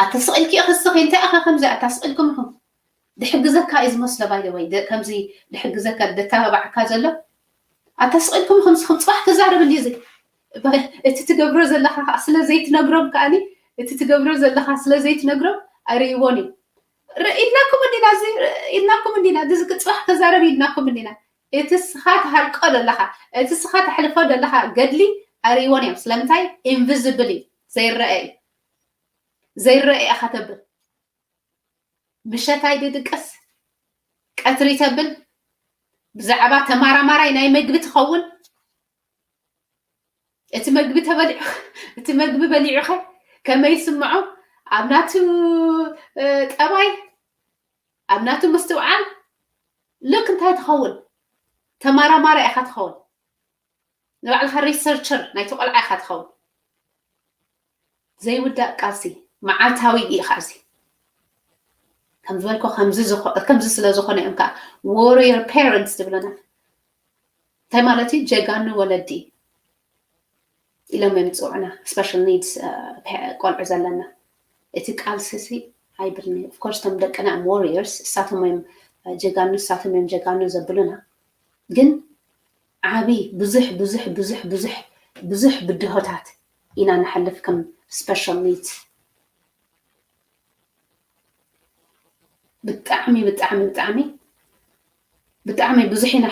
ኣታ ስቕ ኢልኪ ኢኺ እስኺ እንታይ ኢኻ ከምዚ ኣታ ስቕ ኢልኩም ኢኹም ድሕግዘካ እዩ ዝመስሎ ባይ ወይ ከምዚ ድሕግዘካ ደተባብዓካ ዘሎ ኣታ ስቕ ኢልኩም ኢኹም ንስኹም ፅባሕ ተዛረብሉ እዚ እቲ ትገብሮ ዘለኻ ከዓ ስለ ዘይትነግሮም ከዓኒ እቲ ትገብሮ ዘለኻ ስለ ዘይትነግሮም ኣይርእይዎን እዩ። ኢልናኩም እንዲና እዚ ኢልናኩም እንዲና እዚ ጽባሕ ተዛረብ ኢልናኩም እንዲና እቲ ስኻ ትሃልቆ ዘለኻ እቲ ስኻ ተሕልፎ ዘለኻ ገድሊ ኣርእይዎን እዮም ስለምንታይ invisible እዩ ዘይረአ እዩ ዘይረአ ኢኻ ተብል ምሸታይ ድድቅስ ቀትሪ ተብል ብዛዕባ ተማራማራይ ናይ መግቢ ትኸውን እቲ መግቢ ተበሊዑ እቲ መግቢ በሊዑኸ ከመይ ይስምዖ ኣብ ናቱ ጠባይ ኣብ ናቱ ምስትውዓል ልክ እንታይ ትኸውን ተማራማሪ ኢኻ ትኸውን ንባዕልኻ ሪሰርቸር ናይቲ ቆልዓ ኢኻ ትኸውን ዘይውዳእ ቃልሲ መዓልታዊ እዩ ቃልሲ ከም ዝበልኮ ከምዚ ስለ ዝኾነ እዮም ከዓ warrior parents ዝብለና እንታይ ማለት እዩ ጀጋኑ ወለዲ ኢሎም እዮም ዝፅውዑና special needs ቆልዑ ዘለና እቲ ቃልሲ ሲ ኣይብልኒ of course እቶም ደቅና እዮም warriors እሳቶም እዮም ጀጋኑ እሳቶም እዮም ጀጋኑ ዘብሉና ግን ዓቢ ብዙሕ ብዙሕ ብዙሕ ብዙሕ ብዙሕ ብድሆታት ኢና ንሓልፍ ከም special needs ብጣዕሚ ብጣዕሚ ብጣዕሚ ብጣዕሚ ብዙሕ ኢና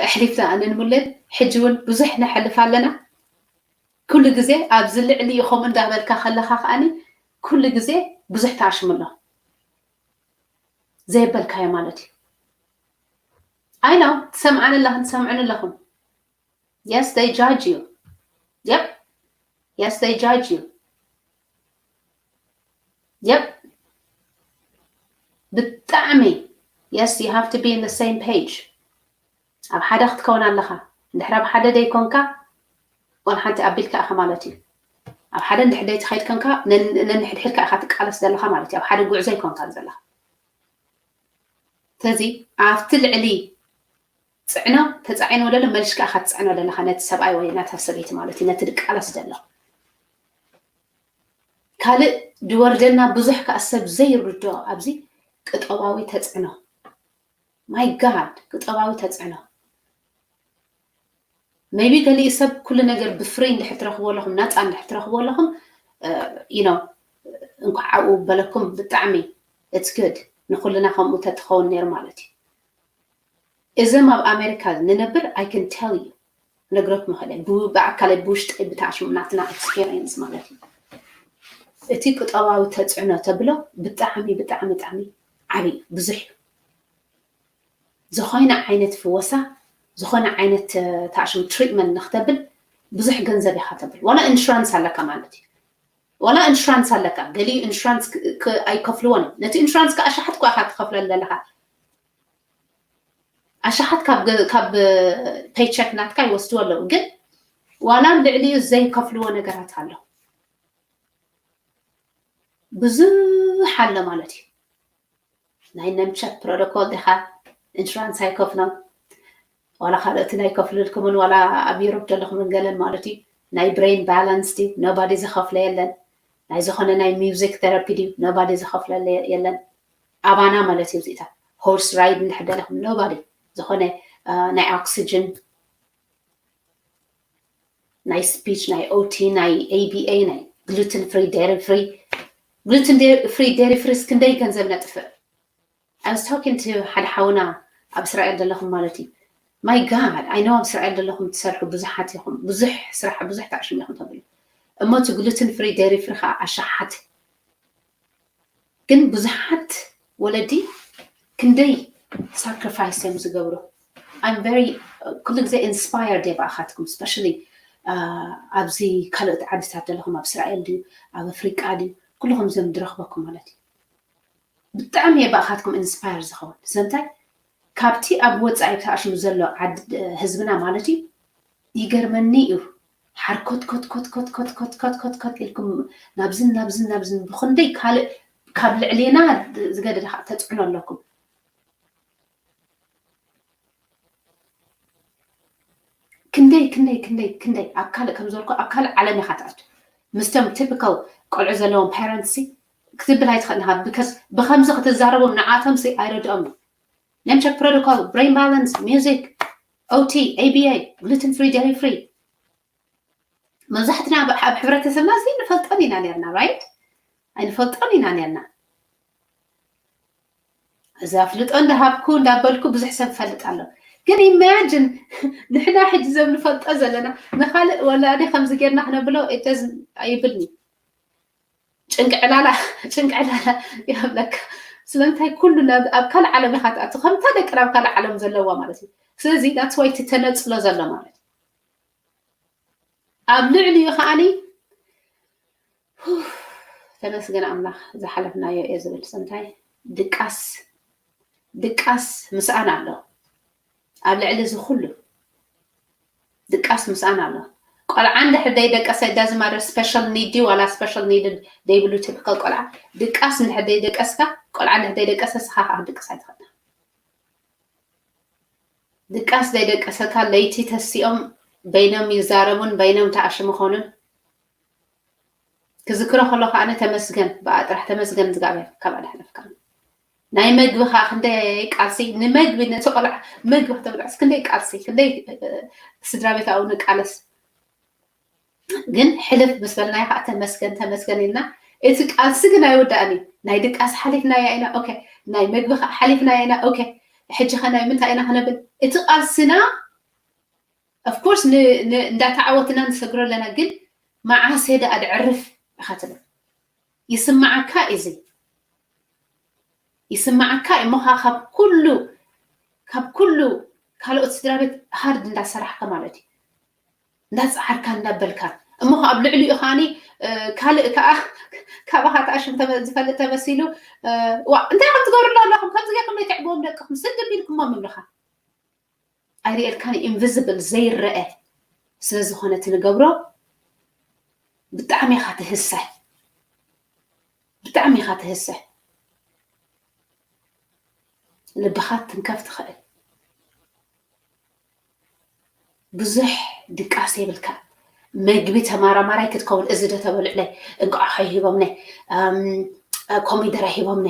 ኣሕሊፍና ኣነ ንምለል ሕጂ እውን ብዙሕ ነሕልፍ ኣለና ኩሉ ግዜ ኣብዚ ልዕሊ ኢኹም እንዳበልካ ከለኻ ከዓኒ ኩሉ ግዜ ብዙሕ ተኣሽሙ ኣሎ ዘየበልካዮ ማለት እዩ I know ትሰምዓኒ ኣለኽን ትሰምዑኒ ኣለኹም Yes, they judge you. Yep. Yes, they judge you. Yep. ብጣዕሚ yes you have to be in the same page ኣብ ሓደ ክትከውን ኣለኻ እንድሕር ኣብ ሓደ ደይኮንካ ጓል ሓንቲ ኣቢልካ ኢኻ ማለት እዩ ኣብ ሓደ እንድሕር ደይትኸይድ ኮንካ ነንሕድሕድካ ኢኻ ትቃለስ ዘለኻ ማለት እዩ ኣብ ሓደ ጉዕዞ ይኮንካ ዘለኻ ስለዚ ኣብቲ ልዕሊ ፅዕኖ ተፃዒንዎ ደሎ መልሽካ ኢኻ ትፅዕኖ ዘለኻ ነቲ ሰብኣይ ወይ ናታ ሰበይቲ ማለት እዩ ነቲ ድቃለስ ደሎ ካልእ ድወርደና ብዙሕ ከዓ ሰብ ዘይርድኦ ኣብዚ ቅጠባዊ ተፅዕኖ my God ቅጠባዊ ተፅዕኖ maybe ገሊኡ ሰብ ኩሉ ነገር ብ free እንድሕር ትረኽብዎ ኣለኹም ናፃ እንድሕር ትረኽብዎ ኣለኹም you know እንኳዕ ኣብኡ በለኩም ብጣዕሚ it's good ንኩልና ከምኡ ተትኸውን ነይሩ ማለት እዩ እዞም ኣብ ኣሜሪካ ንነብር I can tell you ክነግረኩም ይኽእል እየ ብኣካል ብውሽጠይ ብታሽሙ ናትና experience ማለት እዩ እቲ ቁጠባዊ ተፅዕኖ ተብሎ ብጣዕሚ ብጣዕሚ ብጣዕሚ ዓብዪ ብዙሕ እዩ ዝኾነ ዓይነት ፍወሳ ዝኾነ ዓይነት ታሽሙ treatment ንክተብል ብዙሕ ገንዘብ ኢኻ ተብል ዋላ insurance ኣለካ ማለት እዩ ዋላ ኢንሹራንስ ኣለካ፣ ገሊኡ ኢንሹራንስ ኣይከፍልዎን። ነቲ ኢንሹራንስ ከዓ ኣሽሓት እኳ ኢኻ ትኸፍለሉ ዘለኻ። ኣሽሓት ካብ ፔይቸክ ናትካ ይወስድዎ ኣለዉ፣ ግን ዋላ ልዕሊኡ ዘይከፍልዎ ነገራት ኣሎ። ብዙሕ ኣሎ ማለት እዩ። ናይ ነምቸክ ፕሮቶኮል ዲኻ? ኢንሹራንስ ኣይከፍሎን። ዋላ ካልኦት ኣይከፍልልኩምን፣ ዋላ ኣብ ዩሮፕ ዘለኹምን ገለን ማለት እዩ። ናይ ብሬን ባላንስ ድዩ? ኖባዲ ዝኸፍሎ የለን። ናይ ዝኾነ ናይ ሚውዚክ ቴራፒ ድዩ? ኖባዲ ዝኸፍለለ የለን። ኣባና ማለት እዩ እዚኢታት። ሆርስ ራይድ እንድሕር ደለኹም፣ ኖባዲ። ዝኾነ ናይ ኦክሲጅን፣ ናይ ስፒች፣ ናይ ኦቲ፣ ናይ ኤቢኤ፣ ናይ ግሉትን ፍሪ፣ ዴሪ ፍሪ። ግሉትን ፍሪ፣ ዴሪ ፍሪ እስክንደይ ገንዘብ ነጥፍእ። I was talking to ሓደ ሓውና ኣብ እስራኤል ዘለኹም ማለት እዩ። My God, I know ኣብ እስራኤል ዘለኹም ትሰርሑ ብዙሓት ኢኹም፣ ብዙሕ ስራሕ፣ ብዙሕ ታዕሽም ኢኹም ተብሉ። እሞ እቲ ግሉትን ፍሪ፣ ዴሪ ፍሪ ከዓ ኣሽሓት። ግን ብዙሓት ወለዲ ክንደይ ሳክሪፋይስ እዮም ዝገብሩ። I'm very ኩሉ ግዜ ኢንስፓየርድ እየ ብኣኻትኩም፣ ስፔሻሊ ኣብዚ ካልኦት ዓድታት ዘለኹም፣ ኣብ እስራኤል ድዩ፣ ኣብ ኣፍሪቃ ድዩ፣ ኩልኹም እዞም ዝረኽበኩም ማለት እዩ። ብጣዕሚ እየ ብኣኻትኩም ኢንስፓየር ዝኸውን። ስለምንታይ? ካብቲ ኣብ ወፃኢ ተኣሽሙ ዘሎ ዓድ ህዝብና ማለት እዩ። ይገርመኒ እዩ። ሓርኮት ኮት ኮት ኮት ኮት ኮት ኮት ኮት ኮት ኢልኩም ናብዝን ናብዝን ናብዝን ብክንደይ ካልእ ካብ ልዕሌና ዝገደደ ከዓ ተፅዕኖ ኣለኩም። ክንደይ ክንደይ ክንደይ ክንደይ ኣብ ካልእ ከም ዝበልኩ ኣብ ካልእ ዓለም ኢኻ ትኣቱ። ምስቶም ቲፒካል ቆልዑ ዘለዎም ፓረንትስ ክትብል ኣይትኽእል ኢኻ። ብከስ ብከምዚ ክትዛረቦም ንዓቶም ሲ ኣይረድኦም እዩ። ነምቸክ ፕሮቶኮል፣ ብሬን ባላንስ፣ ሚውዚክ፣ ኦቲ፣ ኤቢኤ፣ ግሉትን ፍሪ፣ ዴሪ ፍሪ። መብዛሕትና ኣብ ኣብ ሕብረተሰብና እዚ ንፈልጦን ኢና ነርና፣ ራይት? ኣይንፈልጦን ኢና ነርና። እዚ ኣፍልጦ እንዳሃብኩ እንዳበልኩ ብዙሕ ሰብ ፈልጥ ኣሎ። ግን ኢማጂን ንሕና ሕጂ ዘም ንፈልጦ ዘለና ንኻልእ ወላዲ ከምዚ ጌርና ክነብሎ it doesn't ኣይብልኒ። ጭንቂ ዕላላ ጭንቂ ዕላላ ይሃብለካ። ስለምንታይ ኩሉ ናብ ኣብ ካልእ ዓለም ኢኻ ትኣቱ፣ ከምታ ደቅና ኣብ ካልእ ዓለም ዘለዋ ማለት እዩ። ስለዚ that's why እቲ ተነጽሎ ዘሎ ማለት እዩ። ኣብ ልዕሊኡ ከዓኒ ተመስገን ኣምላኽ ዝሓለፍናዮ እየ ዝብል። ስለምንታይ ድቃስ ድቃስ ምስኣን ኣሎ ኣብ ልዕሊ እዚ ኩሉ ድቃስ ምስኣን ኣሎ። ቆልዓ እንድሕር ደይደቀሰ it doesn't matter special need ድዩ ዋላ special need ደይብሉ ቲፒካል ቆልዓ ድቃስ እንድሕር ደይደቀስካ ቆልዓ እንድሕር ደይደቀሰ ስኻ ከዓ ክትድቅስ ኣይትኽእልን። ድቃስ ዘይደቀሰካ ለይቲ ተሲኦም በይኖም ይዛረቡን በይኖም ተኣሽሙ ኾኑን ክዝክሮ ከሎ ከዓነ ተመስገን ብኣ ጥራሕ ተመስገን እግዚኣብሔር ካብኣ ድሕለፍካ ናይ መግቢ ከዓ ክንደይ ቃልሲ ንመግቢ ነቲ ቆልዓ መግቢ ከተብልዖስ ክንደይ ቃልሲ ክንደይ ስድራ ቤት ኣብኡ ንቃለስ ግን ሕልፍ ምስ በልናዮ ከዓ ተመስገን ተመስገን ኢልና እቲ ቃልሲ ግን ኣይወዳእን እዩ ናይ ድቃስ ሓሊፍናያ ኢና ኦኬ ናይ መግቢ ከዓ ሓሊፍናያ ኢና ኦኬ ሕጂ ከ ናይ ምንታይ ኢና ክነብል እቲ ቃልስና ኦፍኮርስ እንዳተዓወትና ንሰግሮ ኣለና ግን መዓስ ሄደ ኣድዕርፍ ኢኻ ትብል ይስማዓካ እዚ ይስማዓካ እሞ ካብ ኩሉ ካብ ኩሉ ካልኦት ስድራ ቤት ሃርድ እንዳሰራሕካ ማለት እዩ እንዳፀዓርካ እንዳበልካ እሞ ኣብ ልዕሊኡ ከዓኒ ካልእ ከዓ ካባኻ ተኣሽም ዝፈልጥ ተመሲሉ ዋ እንታይ ከም ትገብርሉ ኣለኹም ከምዚ ጌርኩም ዘይትዕግቦም ደቅኹም ስድብ ኢልኩሞ ምብልኻ ኣይርእየልካን ኢንቪዚብል ዘይረአ ስለዝኾነ እቲ ንገብሮ ብጣዕሚ ኢኻ ትህሰ ብጣዕሚ ኢኻ ትህሰ ልብኻ ትንከፍ ትኽእል ብዙሕ ድቃስ የብልካ መግቢ ተማራማራይ ክትከውን እዚ ዶ ተበልዕለይ እንቋዕ ሂቦምነ ኮሚደረ ሂቦምነ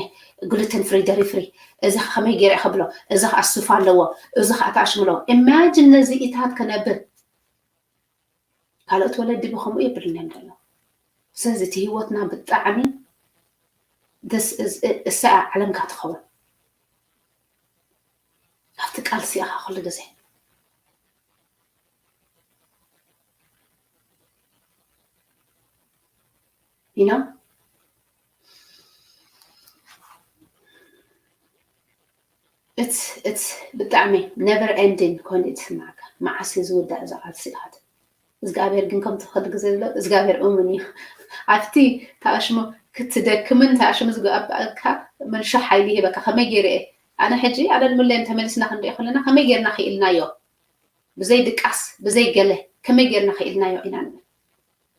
ግሉተን ፍሪ ደሪ ፍሪ እዚ ከመይ ገይረ ከብሎ እዚ ከዓ ሱፍ ኣለዎ እዚ ከዓ ተኣሽሙ ኣለዎ ኢማጂን ነዚ ኢታት ክነብር ካልኦት ወለዲ ብከምኡ የብልን እዮም ዘሎ ስለዚ እቲ ህይወትና ብጣዕሚ እሳ ዓለምካ ትኸውን ኣብቲ ቃልሲ ኢኻ ኩሉ ግዜ you know it's it's ብጣዕሚ never ending ኮይኑ እዩ ዝስማዓካ መዓስ እዩ ዝውዳእ እዚ ቃልሲ ኢኻ እግዚኣብሔር ግን ከምቲ ኩሉ ግዜ ዝብሎ እግዚኣብሔር እሙን እዩ። ኣብቲ ተኣሽሞ ክትደክምን ተኣሽሞ ዝግበኣካ መንሾ ሓይሊ ይህበካ። ከመይ ገይረ እየ ኣነ ሕጂ ኣነ ንምለየን ተመሊስና ክንሪኦ ከለና ከመይ ጌርና ክኢልናዮ? ብዘይ ድቃስ ብዘይ ገለ ከመይ ጌርና ክኢልናዮ ኢና ንብል።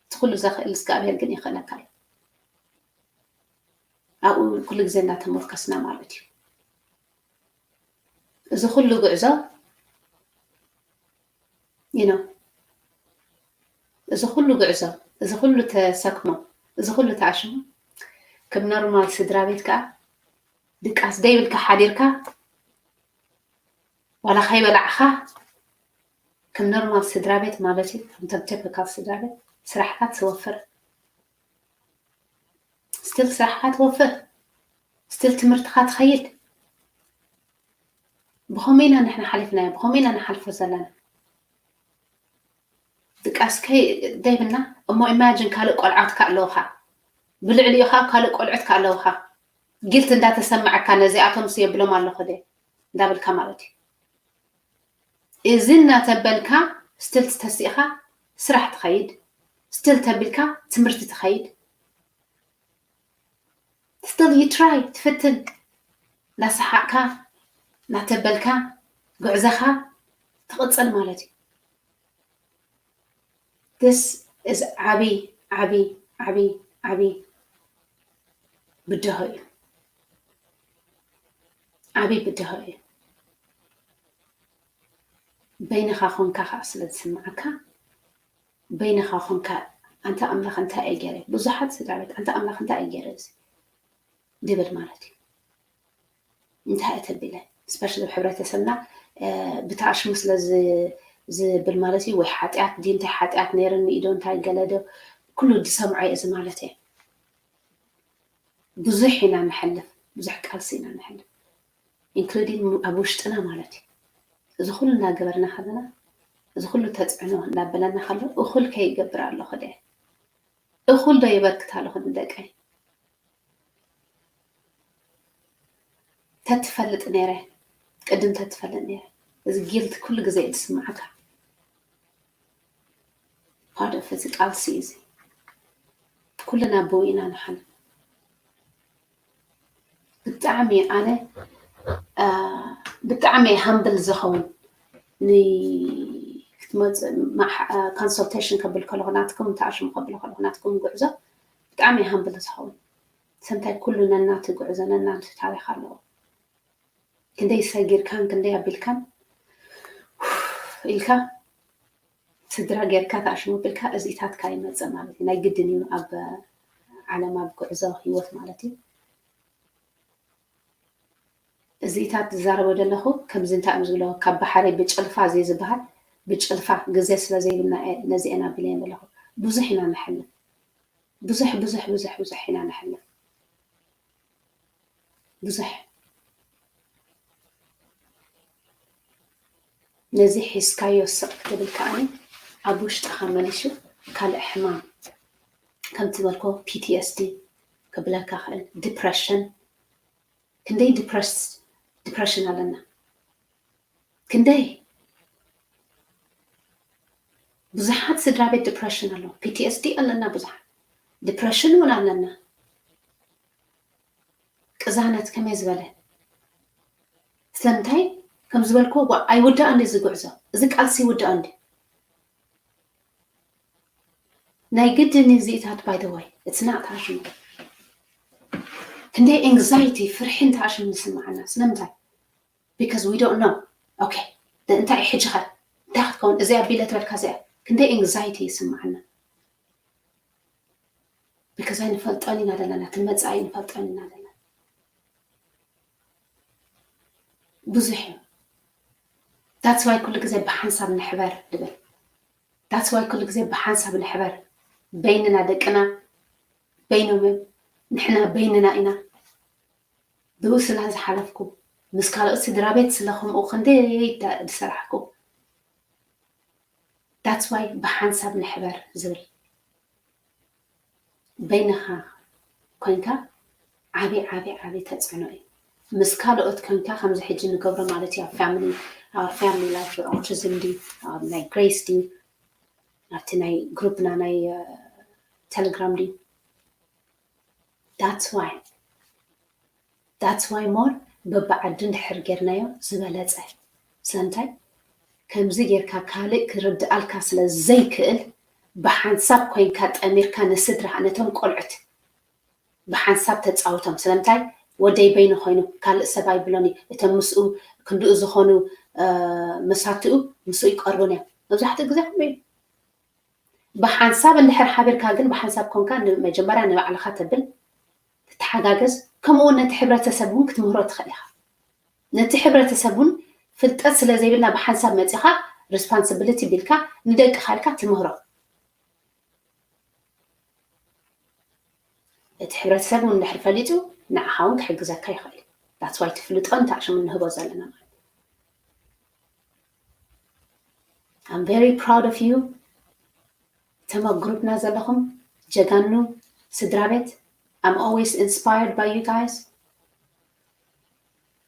እቲ ኩሉ ዘኽእል እግዚኣብሔር ግን የኽእለካ እዩ። ኣብኡ ኩሉ ግዜ እናተመርከስና ማለት እዩ። እዚ ኩሉ ጉዕዞ you know እዚ ኩሉ ጉዕዞ፣ እዚ ኩሉ ተሰክሞ፣ እዚ ኩሉ ተኣሽሙ፣ ከም ኖርማል ስድራ ቤት ከኣ ድቃስ ደይብልካ ሓዲርካ ዋላ ከይበላዕኻ ከም ኖርማል ስድራ ቤት ማለት እዩ፣ ከምቶም ቲፒካል ስድራ ቤት ስራሕካ ትወፍር፣ ስቲል ስራሕካ ትወፍር፣ ስቲል ትምህርትካ ትኸይድ። ብኸመይ ኢና ንሕና ሓሊፍናዮ? ብኸመይ ኢና ንሓልፎ ዘለና? ድቃስከ ደይብና እሞ ኢማጅን ካልእ ቆልዓት ከ ኣለውኻ፣ ብልዕሊኡ ከዓ ካልእ ቆልዑት ከ ኣለውኻ፣ ጊልት እንዳተሰማዐካ ነዚኣቶም ስ የብሎም ኣለኹ ደ እንዳበልካ ማለት እዩ። እዚ እናተበልካ ስትል ተሲእኻ ስራሕ ትኸይድ፣ ስትል ተቢልካ ትምህርቲ ትኸይድ፣ ስትል you try ትፍትን፣ እናሰሓቕካ እናተበልካ ጉዕዘኻ ትቕፅል ማለት እዩ። This is ዓቢ ዓቢ ዓቢ ዓቢ ብድሆ እዩ። ዓቢ ብድሆ እዩ። በይንኻ ኾንካ ከዓ ስለ ዝስምዓካ በይንኻ ኾንካ ኣንታ ኣምላኽ እንታይ እየ ገይረ? ብዙሓት ስድራ ቤት ኣንታ ኣምላኽ እንታይ እየ ገይረ እዚ ድብል ማለት እዩ። እንታይ እየ ተቢለ? ስፐሻሊ ኣብ ሕብረተሰብና ብተኣሽሙ ስለ ዝብል ማለት እዩ ወይ ሓጢኣት ድዩ እንታይ ሓጢኣት ነይርኒ እዩ ዶ እንታይ ገለ ዶ ኩሉ ዝሰምዖ እየ እዚ ማለት እየ። ብዙሕ ኢና ንሕልፍ፣ ብዙሕ ቃልሲ ኢና ንሕልፍ ኢንክሉዲንግ ኣብ ውሽጥና ማለት እዩ። እዚ ኩሉ እናገበርና ከለና እዚ ኩሉ ተፅዕኖ እናበለና ከሎ እኹል ከይገብር ኣለኹ ደ እኹል ዶ የበርክት ኣለኹ ንደቀይ? ተትፈልጥ ነይረ ቅድም ተትፈልጥ ነይረ እዚ ጊልት ኩሉ ግዜ እዩ ዝስምዓካ። ፓርት ኦፍ እዚ ቃልሲ እዩ እዚ ኩልና ብኡ ኢና ንሓልፍ። ብጣዕሚ ኣነ ብጣዕሚ ሃምብል ዝኸውን ንክትመፅእ ኮንሰልቴሽን ከብል ከለኹ ናትኩም ተኣሽሙ ከብል ከለኹ ናትኩም ጉዕዞ ብጣዕሚ ሃምብል ዝኸውን ሰምታይ ኩሉ ነናቲ ጉዕዞ ነናቲ ታሪክ ኣለዎ። ክንደይ ሰጊርካን ክንደይ ኣቢልካን ኢልካ ስድራ ጌርካ ተኣሽሙ ኣቢልካ እዚታትካ ይመፅእ ማለት እዩ። ናይ ግድን እዩ ኣብ ዓለም ኣብ ጉዕዞ ህይወት ማለት እዩ። እዚታት ዝዛረቦ ዘለኹ ከምዚ እንታይ እዮም ዝብሎ ካብ ባሕሪ ብጭልፋ ዘይ ዝበሃል ብጭልፋ ግዜ ስለ ዘይብልና ነዚአን ኣቢለየን ዘለኹ ብዙሕ ኢና ንሕልፍ ብዙሕ ብዙሕ ብዙሕ ብዙሕ ኢና ንሕልፍ ብዙሕ ነዚ ሒዝካዮ ስቕ ክትብል ከዓኒ ኣብ ውሽጥኻ መሊሱ ካልእ ሕማም ከምቲ በልኮ ፒቲኤስዲ ክብለካ ክእል ዲፕረሽን ክንደይ ዲፕረሽን ኣለና ክንደይ ብዙሓት ስድራ ቤት ዲፕረሽን ኣሎ ፒቲኤስዲ ኣለና ብዙሓት ዲፕረሽን እውን ኣለና ቅዛነት ከመይ ዝበለ ስለምንታይ ከም ዝበልክዎ ኣይውዳእ እንዲ ዝጉዕዞ እዚ ቃልሲ ይውዳእ እንዲ ናይ ግድን እዚኢታት by the way it's not ተኣሽሙ ክንደይ anxiety ፍርሒ እንተኣሽሙ ንስምዓና ስለምንታይ because we don't know okay እንታይ ሕጂ ኸ እንታይ ክትከውን እዚ ኣቢለ ትበልካ እዚኣ ክንደይ anxiety ይስምዓና because ኣይንፈልጦን ኢና ዘለና እቲ መጻኢ ኣይንፈልጦን ኢና ዘለና ብዙሕ እዩ that's why ኩሉ ግዜ ብሓንሳብ ንሕበር ድብል that's why ኩሉ ግዜ ብሓንሳብ ንሕበር በይንና ደቅና በይኖም እዮም ንሕና በይንና ኢና ብኡ ስላ ዝሓለፍኩ ምስ ካልኦት ስድራ ቤት ስለ ከምኡ ክንደይ ዝሰራሕኩ that's why ብሓንሳብ ንሕበር ዝብል በይንኻ ኮይንካ ዓቢ ዓቢ ዓቢ ተፅዕኖ እዩ ምስ ካልኦት ኮይንካ ከምዚ ሕጂ ንገብሮ ማለት እዩ ኣብ family family life autism ድዩ ናይ grace ድዩ ኣብቲ ናይ ግሩፕና ናይ ቴሌግራም ድዩ? That's why that's why more በብዓዱ እንድሕር ጌርናዮ ዝበለፀ። ስለምንታይ ከምዚ ጌርካ ካልእ ክርድኣልካ ስለ ዘይክእል ብሓንሳብ ኮይንካ ጠሚርካ ንስድራ ነቶም ቆልዑት ብሓንሳብ ተፃውቶም። ስለምንታይ ወደይ በይኑ ኮይኑ ካልእ ሰብ ኣይብሎን እዩ። እቶም ምስኡ ክንድኡ ዝኾኑ መሳትኡ ምስኡ ይቀርቡን እዮም። መብዛሕትኡ ግዜ ከምኡ እዩ። ብሓንሳብ እንድሕር ሓቢርካ ግን ብሓንሳብ ኮንካ መጀመርያ ንባዕልኻ ተብል ትተሓጋገዝ። ከምኡ እውን ነቲ ሕብረተሰብ እውን ክትምህሮ ትኽእል ኢኻ። ነቲ ሕብረተሰብ እውን ፍልጠት ስለ ዘይብልና ብሓንሳብ መፂኻ ሪስፖንስብሊቲ ቢልካ ንደቅኻ ኢልካ ትምህሮ። እቲ ሕብረተሰብ እውን እንድሕር ፈሊጡ ንዓኻ እውን ክሕግዘካ ይኽእል እዩ። That's why ትፍልጦ ንታዕሽሙ ንህቦ ዘለና ማለት I'm very proud of you። እቶም ኣብ ግሩፕና ዘለኹም ጀጋኑ ስድራ ቤት I'm always inspired by you guys።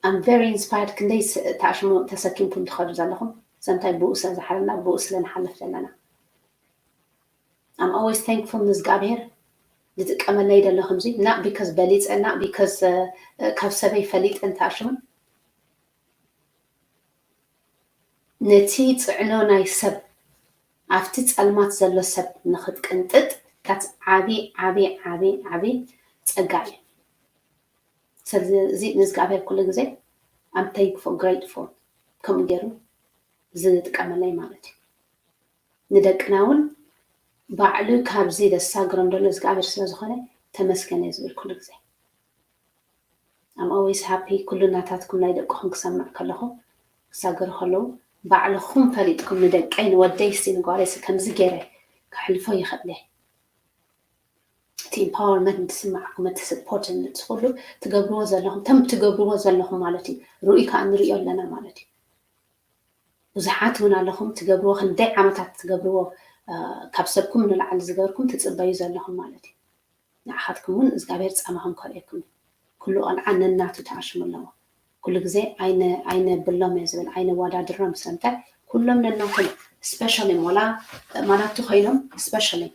I'm very inspired። ክንደይ ታዕሽሙ ተሰኪምኩም ትኸዱ ዘለኹም ሰምታይ ብኡ ስለ ዝሓለና ብኡ ስለ ንሓልፍ ዘለና I'm always thankful ንእዝጋብሄር ዝጥቀመለይ ደሎ ከምዚ not because በሊፀ not because ካብ ሰበይ ፈሊጠ እንተኣሽሙን ነቲ ፅዕኖ ናይ ሰብ ኣብቲ ፀልማት ዘሎ ሰብ ንክትቅንጥጥ that's ዓቢ ዓቢ ዓቢ ዓቢ ፀጋ እዩ። ስለዚ ንእዝጋብሄር ኩሉ ግዜ I'm thankful grateful ከምኡ ገይሩ ዝጥቀመለይ ማለት እዩ። ንደቅና እውን ባዕሉ ካብዚ ዘሳግሮም ዘሎ እግዚኣብሔር ስለ ዝኾነ ተመስገን እየ ዝብል ኩሉ ግዜ። I'm always happy ኩሉ ናታትኩም ናይ ደቅኹም ክሰምዕ ከለኹ ክሳገሩ ከለዉ ባዕልኹም ፈሊጥኩም ንደቀይ ንወደይ ሲ ንጓለይ ሲ ከምዚ ገይረ ከሕልፎ ይኽእል እየ። እቲ empowerment እንትስማዕኩም እቲ support እንትትኽእሉ ትገብርዎ ዘለኹም ከም ትገብርዎ ዘለኹም ማለት እዩ። ርኡይ ከዓ ንሪኦ ኣለና ማለት እዩ። ብዙሓት እውን ኣለኹም ትገብርዎ ክንደይ ዓመታት ትገብርዎ ካብ ሰብኩም ንላዕሊ ዝገበርኩም ትፅበዩ ዘለኹም ማለት እዩ። ንዓኻትኩም እውን እግዚኣብሔር ፃማኹም ከርእየኩም እዩ። ኩሉ ቆልዓ ነናቱ ተኣሽሙ ኣለዎ። ኩሉ ግዜ ኣይነ ኣይነብሎም እየ ዝብል ኣይነወዳድሮም ሰምተ ኩሎም ነናቶም specially ሞላ ማናቱ ኮይኖም specially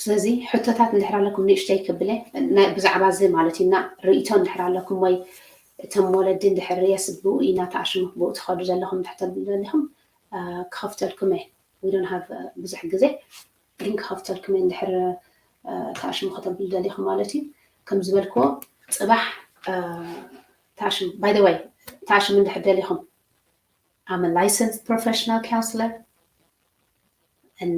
ስለዚ ሕቶታት እንድሕር ኣለኩም ንእሽተይ ክብለ ብዛዕባ እዚ ማለት እዩ እና ርእይቶ እንድሕር ኣለኩም ወይ እቶም ወለዲ እንድሕር የስ ብኡ ኢና ተኣሽሙ ብኡ ትኸዱ ዘለኹም እንድሕር ተብሉ ዘለኹም ክኸፍተልኩም እየ we don't have ብዙሕ ግዜ ግን ክኸፍተልኩም እየ እንድሕር ተኣሽሙ ከተብሉ ደሊኹም ማለት እዩ ከም ዝበልክዎ ፅባሕ ተኣሽሙ by the way ተኣሽሙ እንድሕር ደሊኹም I'm a licensed professional counselor and